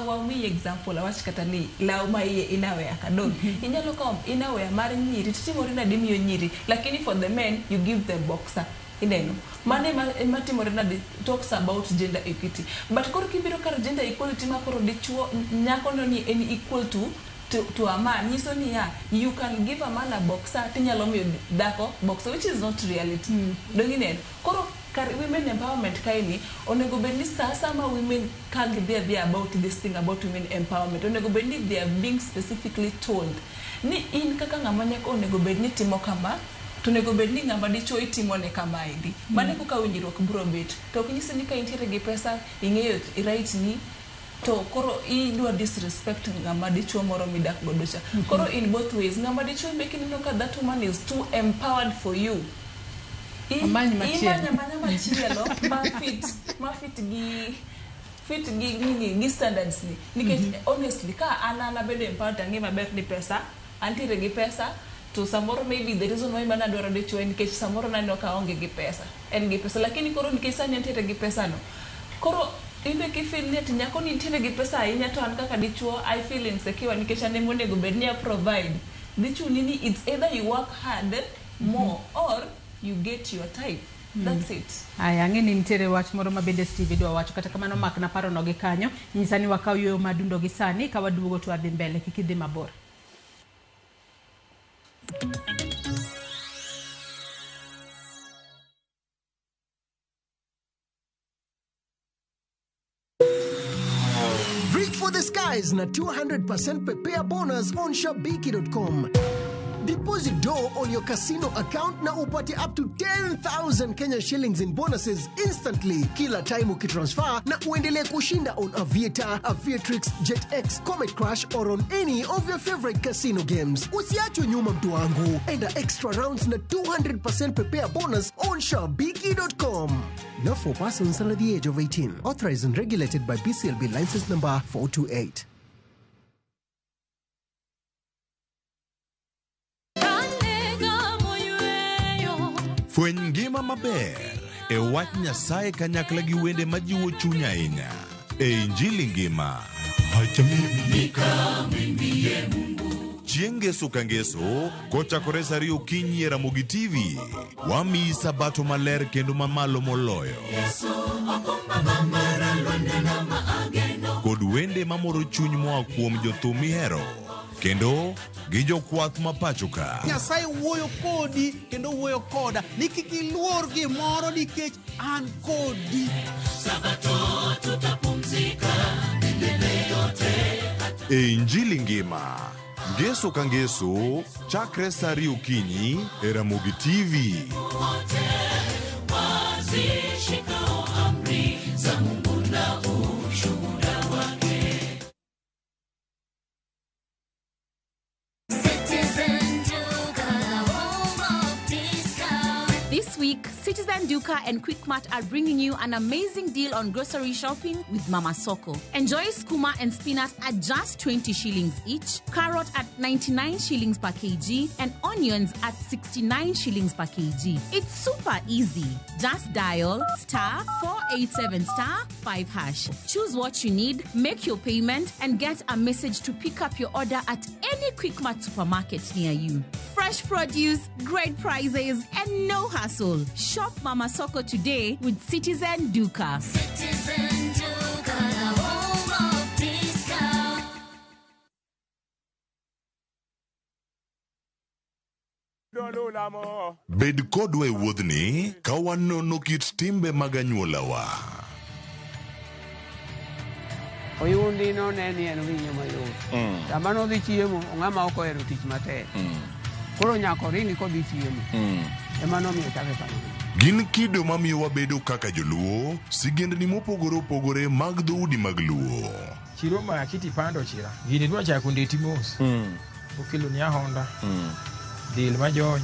wamiyi example awach kata ni law ma iye innerwear ka dong inyalo kawo innerwear mar nyiri titimori nade imiyo nyiri lakini for the men you give them boxer. Ineno mano ema timore nade talks about gender equity but koro kibiro kar gender equality ma koro dichuo nyako no ni en equal to a man nyiso niya you can give a man a boxer tinyalo miyo dhako boxer which is not reality. Dong ineno koro kar women empowerment kaeni onego bed ni sa sama women ka gidhi adhiya about this thing about women empowerment onego bed ni they are being specifically told ni in kaka ng'ama nyako onego bed ni timo kama to onego bed ni ng'ama dichuo itimone kamaendi. Mano e kaka winjruok biro bet. To ok nyisi ni ka intiere gi pesa ing'eyo right ni to koro idwa disrespect ng'ama dichuo moro midak godo cha. Koro in both ways ng'ama dichuo be kineno ka that woman is too empowered for you. Amany machielo. Imanya manya machielo ma fit gi fit gi nini gi standards ni. Nikech honestly ka an abedo empowered ang'e maber ni pesa antiere gi pesa to samoro maybe the reason why mana adwaro dichuo en nikech samoro naneno ka aonge gi pesa en gi pesa lakini koro nikech sani antiere gi pesa no koro in be kifeel ni ati nyako ni nitiere gi pesa ahinya to an kaka dichuo I feel insecure nikech an ema onego bed ni a provide. Dhi chuni ni it's either you work hard more or you get your type. That's it. Aya, ang'e ni nitiere wach moro ma bende Steve idwa wacho kata kamano mak na paro no gi kanyo nyisa ni wakaw yueyo madundo gi sani ka waduogo to wadhi mbele kik idhi mabor. for the skies na 200% prepare bonus on shabiki.com. Deposit dough on your casino account na upate up to 10,000 Kenya shillings in bonuses instantly kila time ukitransfer na uendelee kushinda on Aviator, Aviatrix, JetX, Comet Crash or on any of your favorite casino games. Usiachwe nyuma mtu wangu. Enda extra rounds na 200% prepare bonus on shabiki.com. Not for persons under the age of 18. Authorized and regulated by BCLB license number 428. Fweny ngima maber e wach Nyasaye kanyakla gi wende majiwo chuny ahinya e Injili ngima. Chieng' ngeso ka ngeso kochakore sa ariyo okinyi e Ramogi TV, wamiyi sabato maler kendo mamalo moloyo. Kod wende mamoro chuny moa kuom jothum mihero kendo gi jokwath ma pacho ka. Nyasaye wuoyo kodi kendo wuoyo koda ni kik iluor gimoro nikech an kodi. Sabato tutapumzika milele yote. E Injili ngima, ngeso ka ngeso, chakre sa ariyo okinyi e Ramogi TV. Wote wazishikao amri za Mungu na ushuhuda wake. Citizen Duka, the home of discount. This week, Citizen Duka and Quickmart are bringing you an amazing deal on grocery shopping with Mama Soko. Enjoy skuma and spinach at just 20 shillings each, carrot at 99 shillings per kg, and onions at 69 shillings per kg. It's super easy. Just dial star 487 star 5 hash. Choose what you need, make your payment, and get a message to pick up your order at any Quickmart supermarket near you. Fresh produce, great prices, and no hassle. Shop Mama Soko today with Citizen Duka. Citizen Duka, the home of discount. Bed kodwa e wuodhni ka wanono kit timbe mag anyuolawa. Oyundi no ne ni en winyo mayot. Sama nodhi chiemo, ng'ama ok ohero tich matek. Koro nyaka oringi kodhi chiemo. Ema nomiyo chake kamano. Gin kido mamiyo wabedo kaka joluo, sigendni mopogore opogore mag dhoudi mag luo. Chiro ma kiti pando chira. Gini dwa chako ndeti mos. Okelo ni ahonda. Dil majony.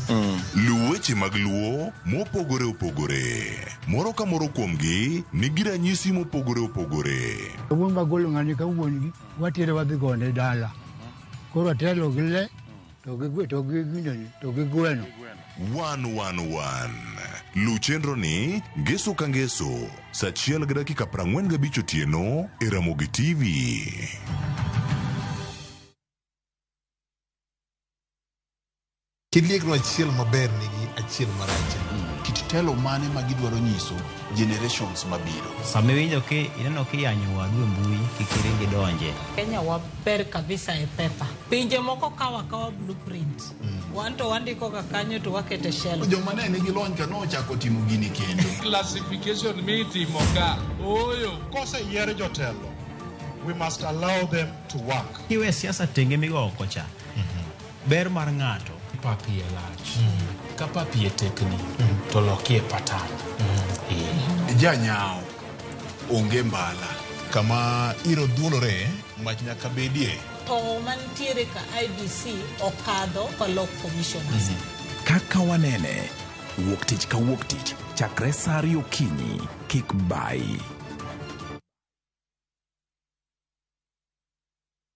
Luw weche mag luo mopogore opogore. Moro ka moro kuomgi nigi ranyisi mopogore opogore. Wuon magolo ng'ani ka wuon gi watere wadhi gone dala. Koro atelo gi le to gi gwe to gi ginene to gi gweno. 111. Luw chenro ni ngeso ka ngeso sa 1:45 otieno e Ramogi TV. Kiliekno achiel maber nigi achiel marach. Kit telo mane ma gidwaro nyiso generations mabiro. Sama iwinjo ki ineno kiyanyo wadu e mbui kik iring idonje. Kenya waber kabisa e pepa. Pinje moko kawa kawa blueprint. Wan to wandiko ga kanyo to wakete shelf. Joma ne nigi lony ka nochako timo gini kendo. Classification mitimo ka. Ooyo. Koseyier jotelo, we must allow them to work. Kiwe siasa tenge migo oko cha. Ber mar ng'ato. Pap iye lach. Ka pap iye tekni, to lokie patan. Janyao onge mbala. Kama iro dhuolore, mach nyaka bedie. To mantiere ka IBC okadho kolok commissioners. Kaka wanene, wuok tich ka wuok tich, chakre sa ariyo okinyi, kik bayi.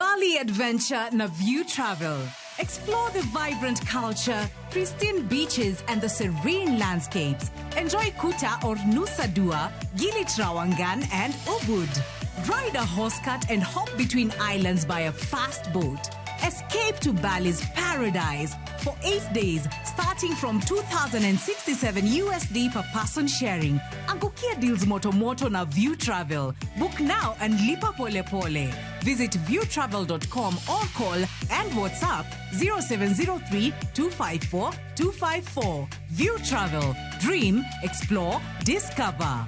Bali Adventure na View Travel. Explore the vibrant culture, pristine beaches, and the serene landscapes. Enjoy Kuta or Nusa Dua, Gili Trawangan, and Ubud. Ride a horse cart and hop between islands by a fast boat. Escape to Bali's paradise for 8 days, starting from 2,067 USD per person sharing. Angukia deals moto moto na View Travel. Book now and lipa pole pole. Visit viewtravel.com or call and WhatsApp 0703 254 254. View Travel. Dream, explore, discover.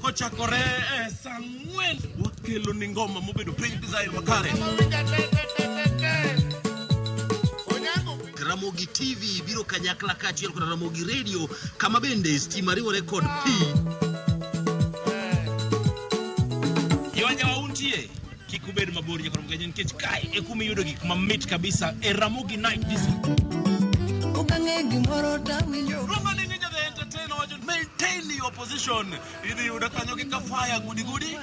Kochakore e saa 4 wakelo ni ngoma mobedo piny design makare. Ramogi TV biro kanyakla kaachiel kod Ramogi Radio kama bende stima riwore kod pi. Yonya wauntie kik ubed mabor nyaka Ramogi nikech kae e kuma iyudo gik mamit kabisa e Ramogi Night Disco. Roma ni Ninja the Entertainer wacho maintain your position. Idhi yudo kanyo gi kafaya gudi gudi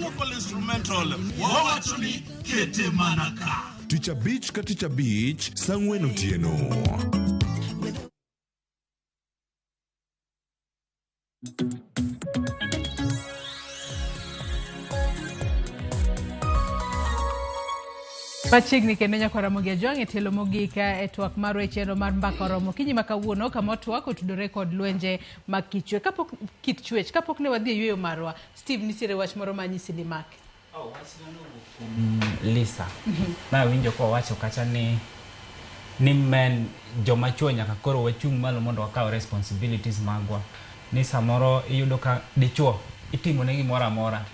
local instrumental. Wawacho ni kete mana ka. Tich abich ka tich abich saa 4 otieno. Machiegni kendo nyaka Ramogi Ajwang' e tielo mogik e twak marwa e chenro mar mbaka oromo okinyi ma kawuono kama twak otudore kod lwenje mag kit chwech. Kapok ne wadhi e yueyo marwa, Steve, nitiere wach moro ma nyisi ni mak. Lisa, nawinjo kowacho kacha ni men joma chuo nyaka koro wachung' malo mondo wakaw responsibilities magwa. Ni samoro iyudo ka dichuo itimo ne gimoro amora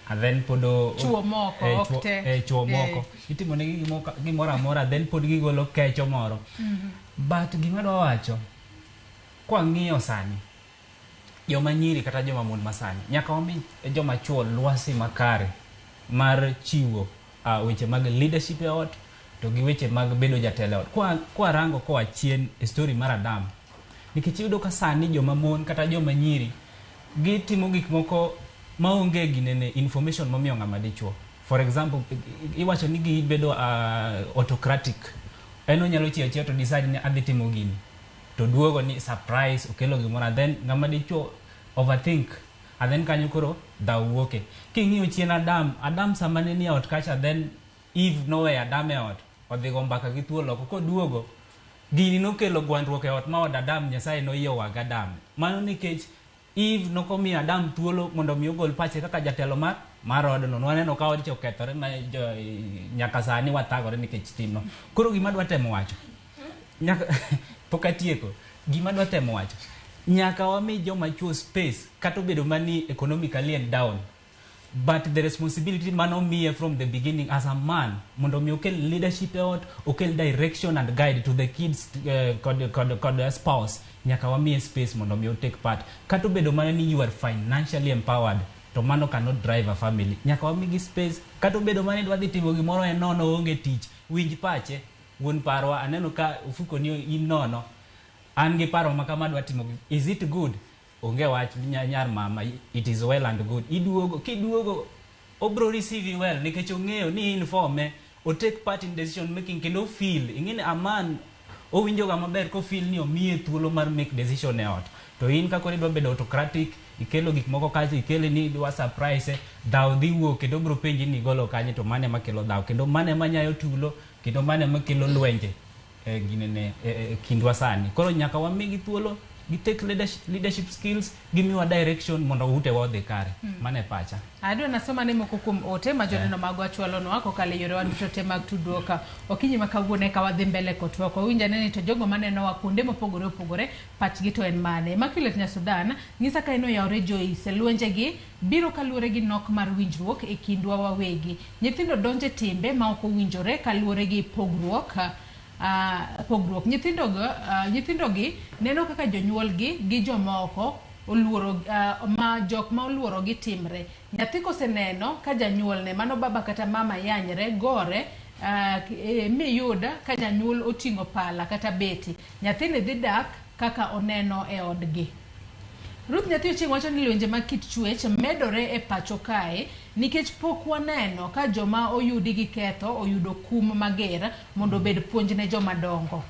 and then pod chuo moko ok te chuo moko itimo ne gimoro amora then pod gigolo kecho moro. But gima adwa wacho, kwang'iyo sani joma nyiri kata joma mon masani nyaka wami joma chuo lwasi makare mar chiwo weche mag leadership e ot to gi weche mag bedo jatelo e ot. Kwa rango koa chien e story mar Adam, nikech iyudo ka sani joma mon kata joma nyiri gitimo gik moko maonge ginene information momiyo ng'ama dichuo. For example, iwacho ni gibedo autocratic. En onyalo chiewo achiewa to decide ni adhi timo gini, to duogo ni surprise okelo gimoro, then ng'ama dichuo overthink and then kanyo koro dhaw wuoke. King'iyo chien Adam sama ne ni e ot kacha, then Eve noweyo Adam e ot odhi go mbaka gi thuol oko. Koduogo gini nokelo gwandruok e ot ma od Adam, Nyasaye noyie owag Adam. Mano nikech Eve nokomiyo Adam thuolo mondo mi ogol pache kaka jatelo mar odno. Nwaneno ka odcha okethore ma nyaka sani wathagore nikech timno. Koro gima adwa temo wacho, nyaka pok atieko, gima adwa temo wacho, nyaka wami joma chuo space kata obedo mani economically and down, but the responsibility manomiye from the beginning as a man mondo mi okel leadership e ot, okel direction and guide to the kids kod spouse, nyaka wamiye space mondo mi take part. Kata obedo mana ni you are financially empowered, to mano cannot drive a family. Nyaka wamigi space. Kata obedo mana ni idwa dhi timo gimoro en nono, onge tich, winj pache. Wuon parwa, aneno ka ofuko ni in nono, an gi paro ma kama adwa timo, is it good? Onge wach, nyar mama, it is well and good. Iduogo, kiduogo obro receive you well nikech ong'eyo ni informe, o take part in decision making kendo feel ing'e a man owinjo ga maber ko feel ni omiye thuolo mar make decision e ot. To in ka koro idwa bedo autocratic, ikelo gik moko kacha, ikele ni idwa surprise, dhaw dhi wuok kendo obro penji ni igolo kanye, to mane makelo dhaw kendo mane manyayo tulo kendo mane makelo lwenje ginene kindwa sani. Koro nyaka wamigi thuolo gi take leadership skills, gimiwa direction mondo utewa odhi kare. Mano e pacha. Adwa nasoma ne moko kuom ote ma joneno magwa chwalonwa kokalo e yorewa duto te mag tudruok okinyi ma kawuono eka wadhi mbele kod twak. Wawinj ane ni to jogo manenowa kuonde mopogore opogore pachgi to en mane. Immaculate Nyasudan nyisa ka en oyawore Joyce, lwenjegi biro kaluwore gi nok mar winjruok e kindwa wawegi. Nyithindo donje timbe ma ok owinjore kaluwore gi pogruok. Nyithindo gi neno kaka jonyuolgi gi jomoko oluoro ma jok ma oluoro gi timre. Nyathi koseneno ka janyuolne mano baba kata mama yanyre gore miyud ka janyuol oting'o pala kata beti, nyathini dhi dak kaka oneno e odgi. Ruth Nyathi Ochieng' wacho ni lwenje mag kit chwech medore e pacho kae nikech pok waneno ka joma oyudi gi ketho oyudo kum mager mondo obed puonj ne joma dongo.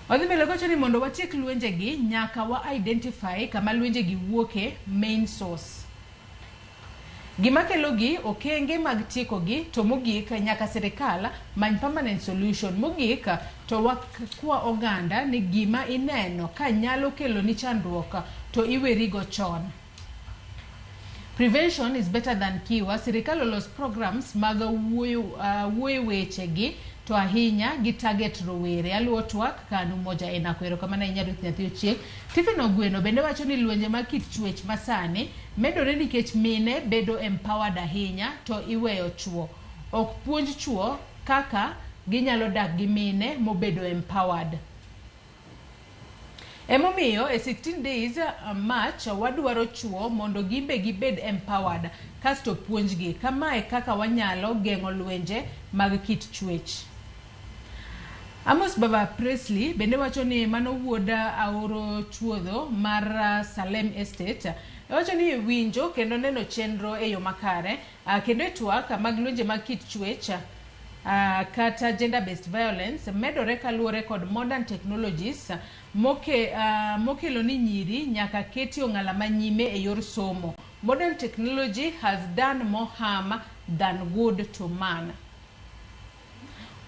Odhi mbele kowacho ni mondo watiek lwenjegi nyaka wa identify kama lwenjegi wuoke, main source. Gima kelogi okenge mag tiekogi, to mogik nyaka sirikal many permanent solution. Mogik to wakwa oganda ni gima ineno ka nyalo keloni chandruok to iwerigo chon. Prevention is better than cure. Sirikal olos programs mag wuoyo wechegi to ahinya gi target rowere. Aluwo twak kanu moja en akwero kamano ahinya Ruth Nyathi Ochieng'. Stephen Ogweno bende wacho ni lwenje mag kit chwech masani Medore nikech mine bedo empowered ahinya to iweyo chuo. Ok puonj chuo kaka ginyalo dak gi mine mobedo empowered. Emomiyo e 16 days March wadwaro chuo mondo gimbe gibed empowered kasto puonjgi. Kamae kaka wanyalo geng'o lwenje mag kit chwech. Amos Baba Presley bende wacho ni mano wuod Aoro Chuodho mar Salem Estate. Wacho ni winjo kendo neno chenro e yo makare kendo e twak mag lwenje mag kit chwech kata gender based violence medore kaluwore kod modern technologies mokelo ni nyiri nyaka keti ong'ala manyime e yor somo. Modern technology has done more harm than good to man.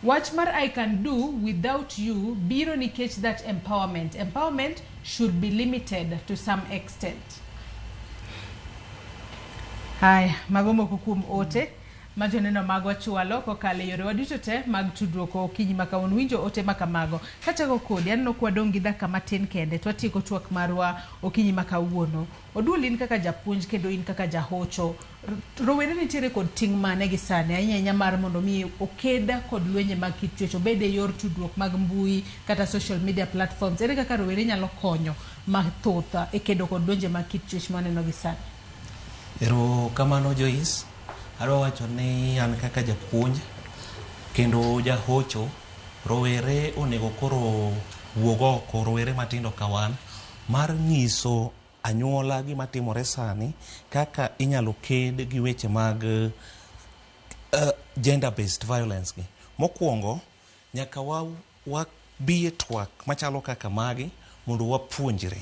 Wach mar I can do without you biro nikech that empowerment. Empowerment should be limited to some extent. Haya, mago moko kuom ote ma joneno magwa chwalo kokalo e yorewa duto te mag tudruok okinyi ma kawuono. Winjo ote ma kamago. Kachako kodi, aneno ka wadong' gi dakika matin kende to watieko twak marwa okinyi ma kawuono. Oduol in kaka japuonj kendo in kaka jahocho. Rowere nitiere kod ting' mane gi sani ahinya ahinya mar mondo mi oked kod lwenje mag kit chwech obed e yor tudruok mag mbui kata social media platforms. Ere kaka rowere nyalo konyo mathoth e kedo kod lwenje mag kit chwech maneno gi sani? Ero kamano Joyce, adwa wacho ni an kaka japuonj kendo jahocho, rowere onego koro wuog oko, rowere matindo ka wan, mar nyiso anyuola gima timore sani kaka inyalo ked gi weche mag gender based violence gi. Mokwongo, nyaka wabi e twak machalo kaka magi mondo wapuonjre.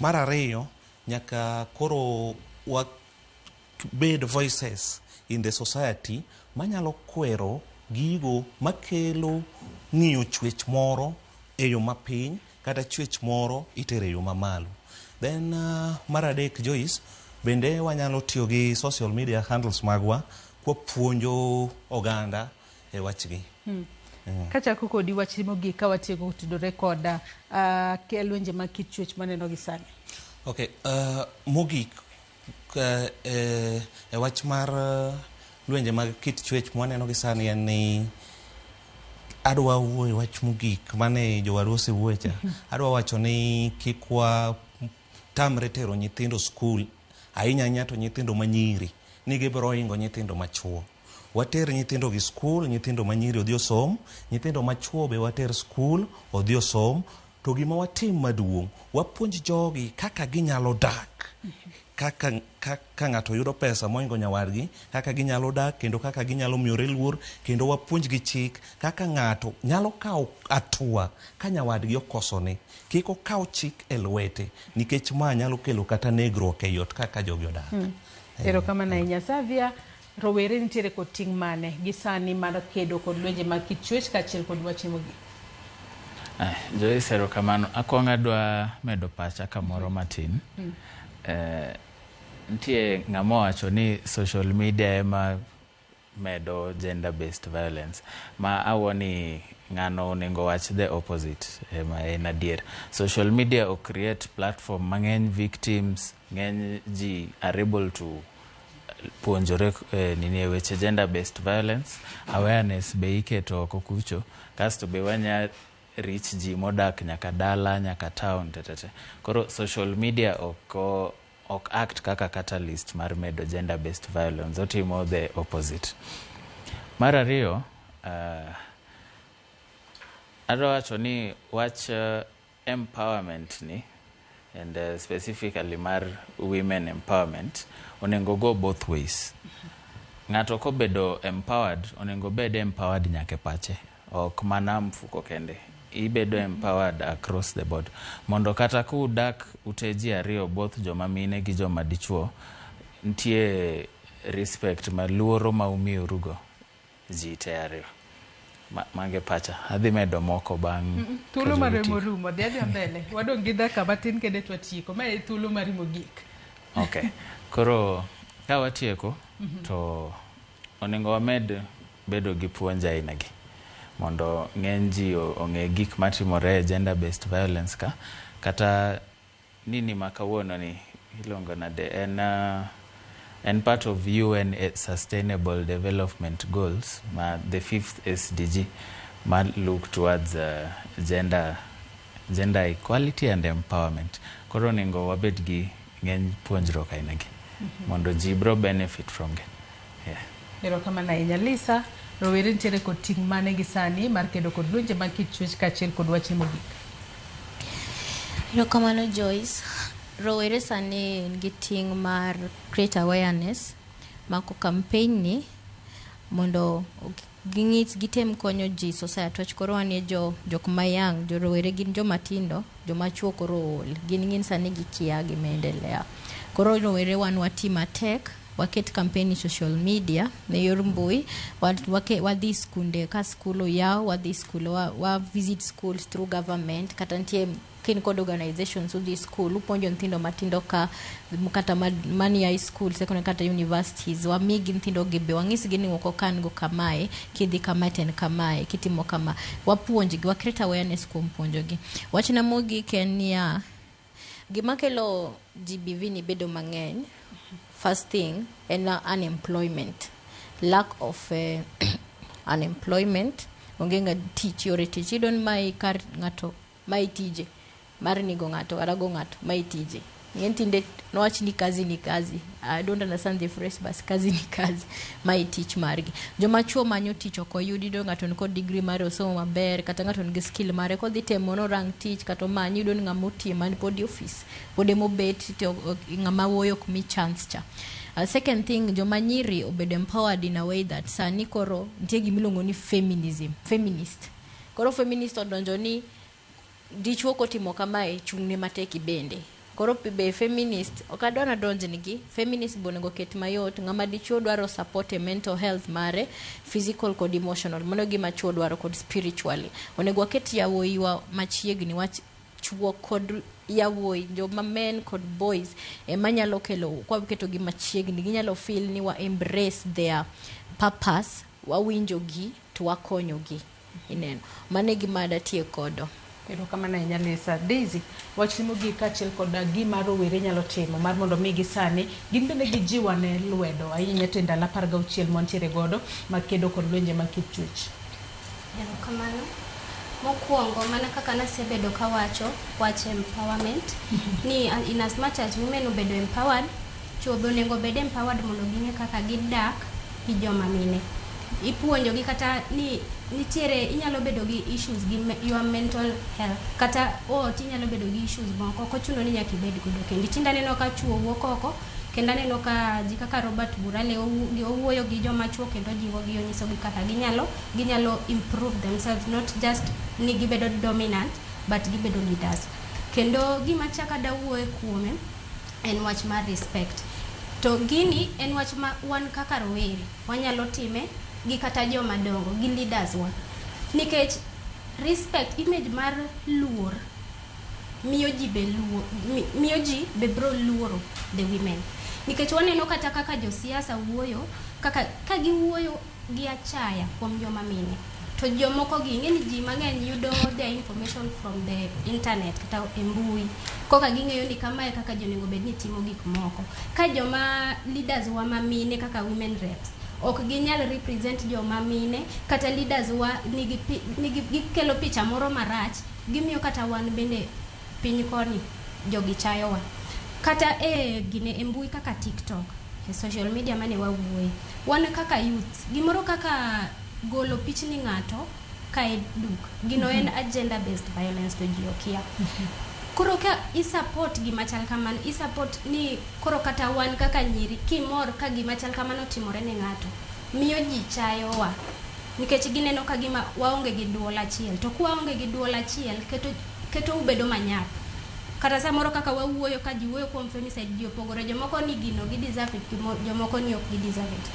Mar ariyo, nyaka koro wabed voices in the society manyalo kwero gigo makelo ng'iyo chwech moro e yo mapiny kata chwech moro itere e yo mamalo. Then mar adek Joyce, bende wanyalo tiyo gi social media handles magwa kwapuonjo oganda e wachgi. Kachako kodi wach mogik ka watieko tudore kod lwenje mag kit chwech maneno gi sani. Okay, mogik e wach mar lwenje mag kit chwech mwaneno gi sani en ni adwa wuoyo wach mogik mane jowadu osewuoye cha. Adwa wacho ni kik watamre tero nyithindo skul, ahinya ahinya to nyithindo manyiri, ni gibiro hingo nyithindo machuo. Water nyithindo gi skul, nyithindo manyiri odhi osom, nyithindo machuo be water skul odhi osom. To gima watim maduong', wapuonj jogi kaka ginyalo dak. Kaka ka ng'ato yudo pesa mohingo nyawadgi, kaka ginyalo dak kendo kaka ginyalo miyore luor, kendo wapuonjgi chik kaka ng'ato nyalo kawo hatua ka nyawadgi okosone. Kik okaw chik e lwete, nikech ma nyalo kelo kata negruok ei ot kaka jogi odak. Erokamano ahinya. Savia, rowere nitiere kod ting' mane gi sani mar kedo kod lwenje mag kit chwech kaachiel kod wach mogik? Joyce, erokamano. Akwongo adwa medo pacha kamoro matin. Nitie ng'ama owacho ni social media ema medo gender based violence. Ma awuo ni ng'ano onego wach the opposite ema en adier. Social media o create platform mang'eny victims, ng'eny ji are able to puonjore nini e weche gender based violence, awareness be iketo oko kucho, kasto be wanya reach ji modak nyaka dala nyaka town tetete. Koro social media ok act kaka catalyst mar medo gender based violence, otimo the opposite. Mar ariyo, adwa wacho ni wach empowerment ni and specifically mar women empowerment onego go both ways. Ng'ato kobedo empowered, onego bed empowered nyaka e pache, ok mana mfuko kende. Ibedo empowered across the board. Mondo kata kudak ute ji ariyo, both joma mine gi joma dichuo, nitie respect ma luoro ma umiyorugo ji te ariyo. Mago e pacha. Adhi medo moko bang' Thuolo ka marwa jogi tieko. morumo, dhi adhiya mbele. Wadong' gi dakika matin kende to watieko. Ma e thuolo mari mogik. Okay. Koro ka watieko to onego wamed bedo gi puonj aina gi mondo ng'eny ji ong'e gik matimore e gender based violence ka kata nini ma kawuono ni iluongo nade en en part of UN Sustainable Development Goals ma the fifth SDG ma look towards gender equality and empowerment. Koro onego wabed gi ng'eny puonjruok aina gi mondo ji bro benefit from gi. Yeah. Erokamano ahinya Lisa. Rowere nitiere kod ting' mane gi sani mar kedo kod lwenje mag kit chwech kaachiel kod wachni mogik? Erokamano Joyce. Rowere sani nigi ting' mar create awareness, mako campaign ni mondo ging'is gitem konyo ji society wach koro wan e jo jok ma young, jo rowere gin joma tindo, joma chuo koro ool. Gin ng'in sani gikia gima endelea. Koro rowere wan wati matek, waket campaign e social media ne yor mbui, wadhi skunde ka skul oyaw, wadhi skul wa visit schools through government kata nitie kin kod organizations udhi school upuonjo nyithindo matindo ka kata mani high school, secondary kata universities wamigi nyithindo gi be wang'isgi ni ok okan go kamae kidhi kamae to en kamae kitimo kama wapuonjgi wa create awareness kuom puonjogi. Wachna mogik en niya gima kelo GBV ni bedo mang'eny first thing en unemployment, lack of unemployment, onge nga tich yore tich iyudo ni mae kar ng'ato mae tije mar nego ng'ato kata go ng'ato mae tije ng'eny tinde nowach ni kazi ni kazi. I don't understand the phrase but kazi ni kazi mae tich margi. Joma chuo manyo tich ok oyudi iyudo ng'ato nikod degree mare osomo maber kata ng'ato nigi skill mare kodhi temo norang tich kata omany iyudo ni ng'ama otiyo man pod e ofis pod emobet to ng'ama wuoyo ok mi chance cha. Second thing joma nyiri obedo empowered in a way that sani koro nitie gimiluongo ni feminism, feminist. Koro feminist odonjo ni dichuo kotimo kamae chung'ne matek ibende. Koro be feminist ok adwa nadonj nigi feminist be onego ket mayot ng'ama dichuo dwaro support e mental health mare physical kod emotional mano e gima chuo dwaro kod spiritually. Onego waket yawuoyiwa machiegni wach chuo kod yawuoyi joma men kod boys ema nyalo kelo kwa gi machiegni ginyalo feel ni wa embrace their purpose wawinjogi to wakonyogi ineno mano e gima datiek kodo. Erokamano ahinya Lisa. Daisy, wachni mogik kaachiel kod gima rowere nyalo timo mar mondo mi gisani gin bende gijiw ane lwedo ahinya to e ndalo 16 mwantiere godo mag kedo kod lwenje mag kit chwech. Erokamano. Mokwongo mana kaka nasebedo kawacho wach empowerment ni in as much as women obedo empowered, chuo be onego obed empowered mondo ging'e kaka gidak gi joma mine. Ipuonjogi kata ni nitiere inyalo bedo gi issues gi your mental health kata ot inyalo bedo gi issues moko ok ochuno ni nyaka ibed godo kendi. Tinde aneno ka chuo wuok oko kendo aneno ka ji kaka Robert Burale owuoyo gi joma chuo kendo ojiwogi onyisogi kaka ginyalo improve themselves not just ni gibedo dominant but gibedo leaders. Kendo gima chak adwa wuoyo kuome en wach mar respect. To gini en wach ma wan kaka rowere wanyalo time gi kata joma dongo gi leaders wa. Nikech respect image mar luor miyo ji be luor miyo ji be bro luoro the women. Nikech waneno kata kaka josiasa wuoyo kaka ka giwuoyo gi achaya kuom joma mine to jomoko gi ing'e ni ji mang'eny yudo their information from the internet kata e mbui koka ging'eyo ni kamae kaka ji onego bed ni timo gik moko. Ka joma leaders wa ma mine kaka women reps ok ginyal represent joma mine kata leaders wa nigi, nigi gikelo picha moro marach gimiyo kata wan bende piny koni jogi chayowa. Kata e gine e mbui kaka TikTok e social media mane wawuoye wan kaka youth gimoro kaka golo pichni ng'ato ka e duk gino en a gender based violence to ji okia. Koro ka i support gima chal kamano i support ni koro kata wan kaka nyiri kimor ka gima chal kamano otimore ne ng'ato miyo ji chayowa nikech gineno ka gima waonge gi duol achiel to kwaonge gi duol achiel keto ubedo manyap. Kata samoro kaka wawuoyo ka ji wuoyo kuom femicide ji opogore jomoko ni gino gi deserve it jomoko ni ok gi deserve it.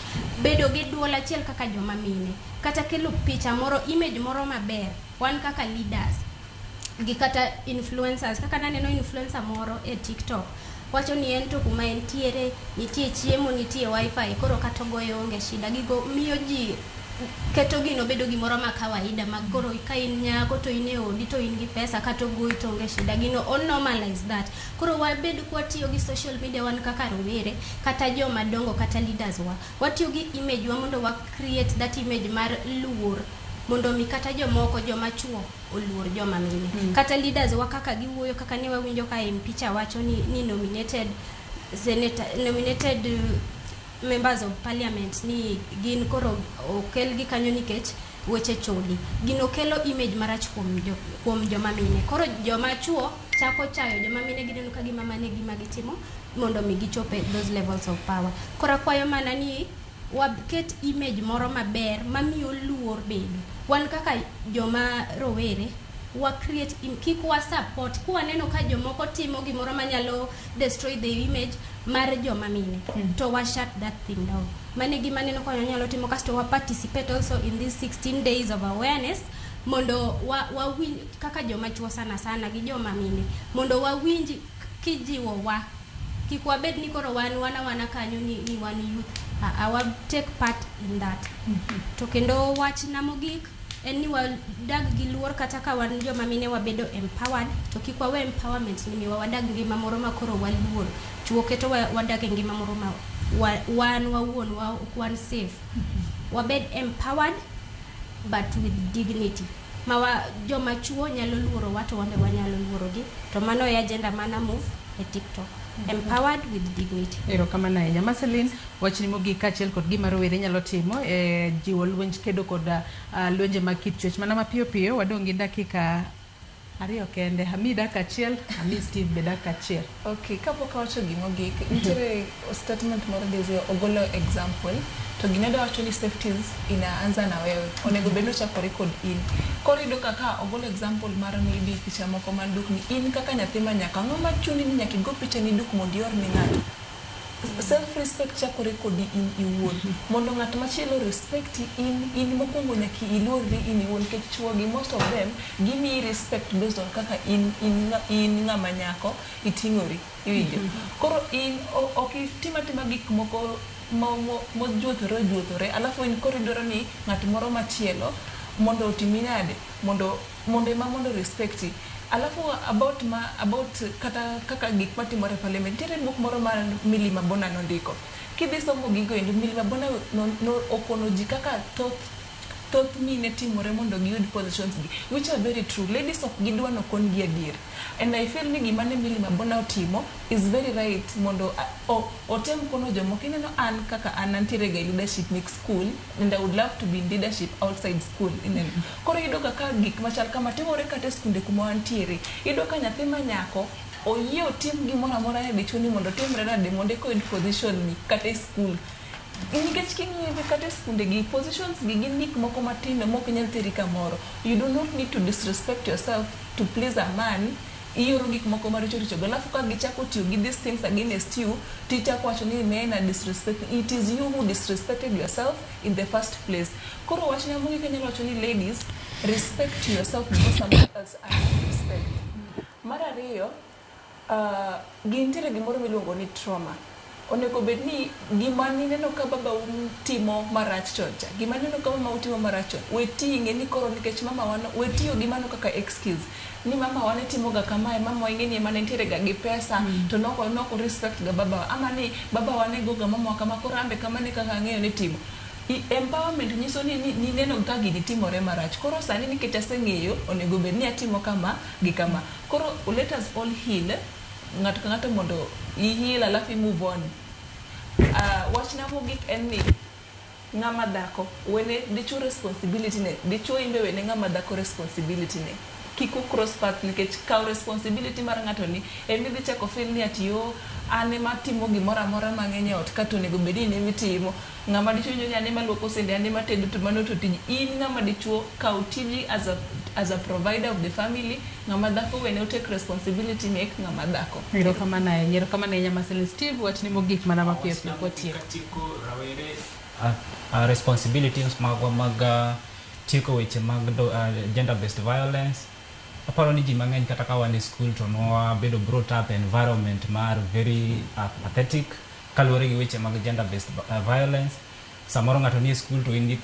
Bedo gi duol achiel kaka joma mine kata kelo picha moro image moro maber wan kaka leaders gi kata influencers kaka naneno influencer moro e TikTok wacho ni en to kuma entiere nitie chiemo nitie wifi koro kata ogoyo onge shida gigo miyo ji Keto gino bedo gimoro ma kawaida ma koro ka in nyako to in e odi to in gi pesa kata ogoyi to onge shida. Gino o normalize that. Koro wabed kwatiyo gi social media wan kaka rowere kata joma dongo kata leaders wa. Watiyo gi image wa mondo wa create that image mar luor mondo mi kata jomoko joma chuo oluor joma mine. Kata leaders wa kaka giwuoyo, kaka ne wawinjo ka MP cha wacho ni nominated senator, nominated members of parliament ni gin koro okelgi kanyo nikech weche chode. Gino kelo image marach kuom joma mine. Koro joma chuo chako chayo joma mine, gineno ka gima mane gima gitimo mondo mi gichop e those levels of power. Koro akwayo mana ni waket image moro maber mamiyo luor bedo. Wan kaka joma rowere wa create kik wa support kwaneno ka jomoko timo gimoro manyalo destroy the image mar joma mine, to wa shut that thing down. Mano e gima aneno ka wanyalo timo. Kasto wa participate also in these 16 days of awareness mondo wawinj kaka joma chuo sana sana gi joma mine mondo wawinj kijiwo wa. Kik wabed ni koro wan wana kanyo ni wan youth. Wa take part in that. To kendo wachna mogik en ni wadag gi luor kata ka wan joma mine wabedo empowered, to kik wawe empowerment ni miwa wadag ngima moro ma koro waluor chuo keto wadak e ngima moro ma wan wawuon wa ok wan safe. Wabed empowered but with dignity ma wa, joma chuo nyalo luorowa to wan be wanyalo luorogi. To mano e agenda mana move e TikTok, empowered with dignity. Erokamano ahinya, Marceline. Wachni mogik kaachiel kod gima rowere nyalo timo e jiwo lwenj kedo kod lwenje mag kit chwech. Mana mapiyo piyo, wadong' gi dakika 2 kende. Amiyi dakika 1, amiyi Steve be dakika 1. Okay, kapok awacho gimogik, nitiere statement moro Daisy ogolo example to gini adwa wacho ni safeties inaanza na wewe. Onego bed ni ochakore kod in. Koro iyudo kaka ogolo example mar maybe picha moko mar dukni. In kaka nyathi ma nyako, ang'o machuni ni nyaka igo picha ni duk mondo ior ne ng'ato? Self respect chakore kodi in iwuon. Mondo ng'at machielo respect in mokwongo nyaka iluorri in iwuon, nikech chuo gi, most of them, gimiyi respect based on kaka in ng'ama nyako iting'ori, iwinjo? Koro in ok itim atima gik moko mojuothore ojuothore, alafu in koro idwaro ni ng'at moro machielo mondo otimi nade mondo ema mondo respecti. Alafu about kata kaka gik matimore e parliament, nitiere buk moro mar Millie Mabona nondiko. Kidhi somo gigo endo, Millie Mabona no okono ji kaka thoth mine timore mondo giyud positions gi, which are very true. Ladies ok gidwa nokon gi adier, and I feel ni gima ne Millie Mabona otimo is very right mondo otem kono jomoko. Ineno, an kaka an antiere ga e leadership mek school and I would love to be in leadership outside school. Ineno, koro iyudo kaka gik machal kama timore kata e skunde kuma wantiere. Iyudo ka nyathi ma nyako oyie otim gimoro amora ne dichuo ni mondo otimre nade mondo eka oyud position ni kata e school, nikech king'iyo kata e skunde gi, positions gi gin gik moko matindo mok nyal teri kamoro. You do not need to disrespect yourself to please a man. Ioro gik moko maricho richo go, alafu ka gichako tiyo gi these things against you, tichako wacho ni men are disrespect. It is you who disrespected yourself in the first place. Koro wachna mogik anyalo wacho ni ladies, respect yourself because someone else earns respect. Mar ariyo, gintiere gimoro miluongo ni trauma. Onego bed ni gima nineno ka babau timo marach chon cha, gima nineno ka mamau timo marach chon, we ting'e ni koro nikech mama wa we tiyo gi mano kaka excuse ni mama wa ne timo ga kamae, mama wa ing'e ni ema ne nitiere ga gi pesa to noko respect ga babawa, ama ni babawa ne go ga mama wa kama, koro ambe kama ne kaka ang'eyo ni timo. Empowerment nyiso ni neno ka gini timore marach, koro sani nikech aseng'eyo onego bed ni atimo kama gi kama. Koro let us all heal, ng'ato ka ng'ato mondo i heal alafu i move on. Wachna mogik en ni ng'ama dhako wene dichuo responsibility ne, dichuo imbe wene ng'ama dhako responsibility ne. Kik u cross path, nikech kawo responsibility mar ng'ato ni emi dhi chako feel ni ati yo an ema timo gimoro amora mang'eny e ot, kata onego bed ni in ema itimo. Ng'ama dichuo winjo ni an ema luoko sende, an ema tedo, to mano to tiji. In ng'ama dichuo, kaw tiji as a provider of the family. Ng'ama dhako wene take responsibility mek ng'ama dhako. Erokamano ahinya, erokamano ahinya, Marceline. Steve, wachni mogik mana mapiyo piyo kwatieko. Katieko, rawere, responsibilities magwa mag tieko weche mag gender based violence. Aparo ni ji mang'eny kata ka wan e school to nwabedo brought up environment mar very pathetic kaluwore gi weche mag gender based violence. Samoro ng'ato nie skul to in gi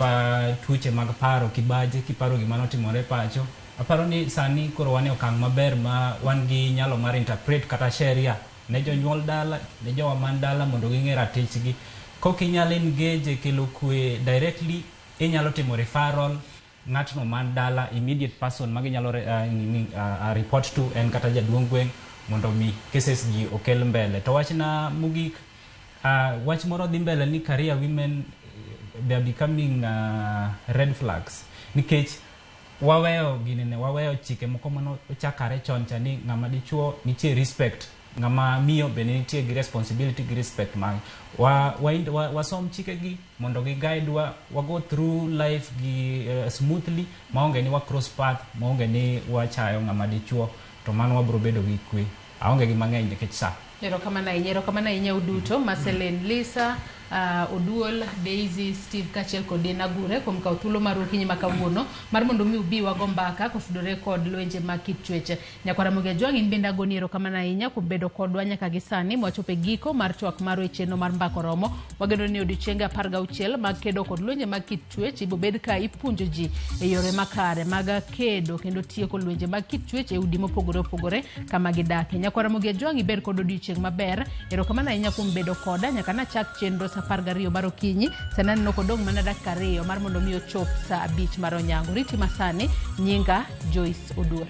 tuoche mag paro, kibaji, kiparo gima notimore pacho. Aparo ni sani koro wan e okang' maber ma wan gi nyalo mar interpret kata sheria ne jonyuol dala, ne jowa man dala mondo ging'e ratichgi. Kok inyal engage e kelo kwe directly, inyalo timo referral ng'atno man dala, immediate person ma ginyalo report to en kata jaduong' gweng' mondo mi cases gi okel mbele. To wachna mogik, wach moro dhi mbele ni career women, they are becoming red flags nikech waweyo ginene, waweyo chike moko mano ochakare chon cha ni ng'ama dichuo nitie respect, ng'ama miyo bende nitie gi responsibility gi respect mage. Wasom chikegi mondo gi guide wa, wa go through life gi smoothly maonge ni wa cross path, maonge ni wachayo ng'ama dichuo, to mano wabro bedo gi kwe. Aonge gi mang'eny nikech sa. Erokamano ahinya, erokamano ahinya uduto, Marceline, Lisa, Oduol, Daisy, Steve kaachiel kod Dina Gure kuom kawo thuolo mar okinyi ma kawuono mar mondo mi ubi wago mbaka kotudore kod lwenje mag kit chwech. Nyakwara Ramogi Ajwang' in bende agoni erokamano ahinya kuom bedo kodwa nyaka gi sani mwachopo e giko mar twak mar chenro mar Mbaka Oromo. Wageno ni odiochienge 16 mag kedo kod lwenje mag kit chwech ibobed ka ipuonjo ji e yore makare mag kedo kendo tieko lwenje mag kit chwech e udi mopogore opogore kama gidakie. Nyakwara Ramogi Ajwang' ibed kod odiochieng' maber. Erokamano ahinya kuom bedo koda nyaka nachak chenro sa 12 mar okinyi. Sani aneno kodong' mana dakika 2 mar mondo mi ochop sa 5 mar onyango. Riti masani, nyinga Joyce Oduor.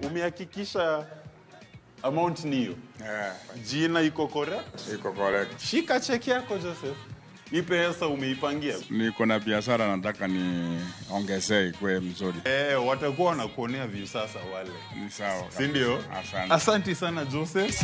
Umehakikisha amount ni hiyo? Jina iko correct? Iko correct. Shika cheki yako Joseph. Hii pesa umeipangia? Niko na biashara nataka niongezee ikuwe mzuri. Watakuwa wanakuonea view sasa wale. Ni sawa. Si ndio? Asante. Asante sana Joseph.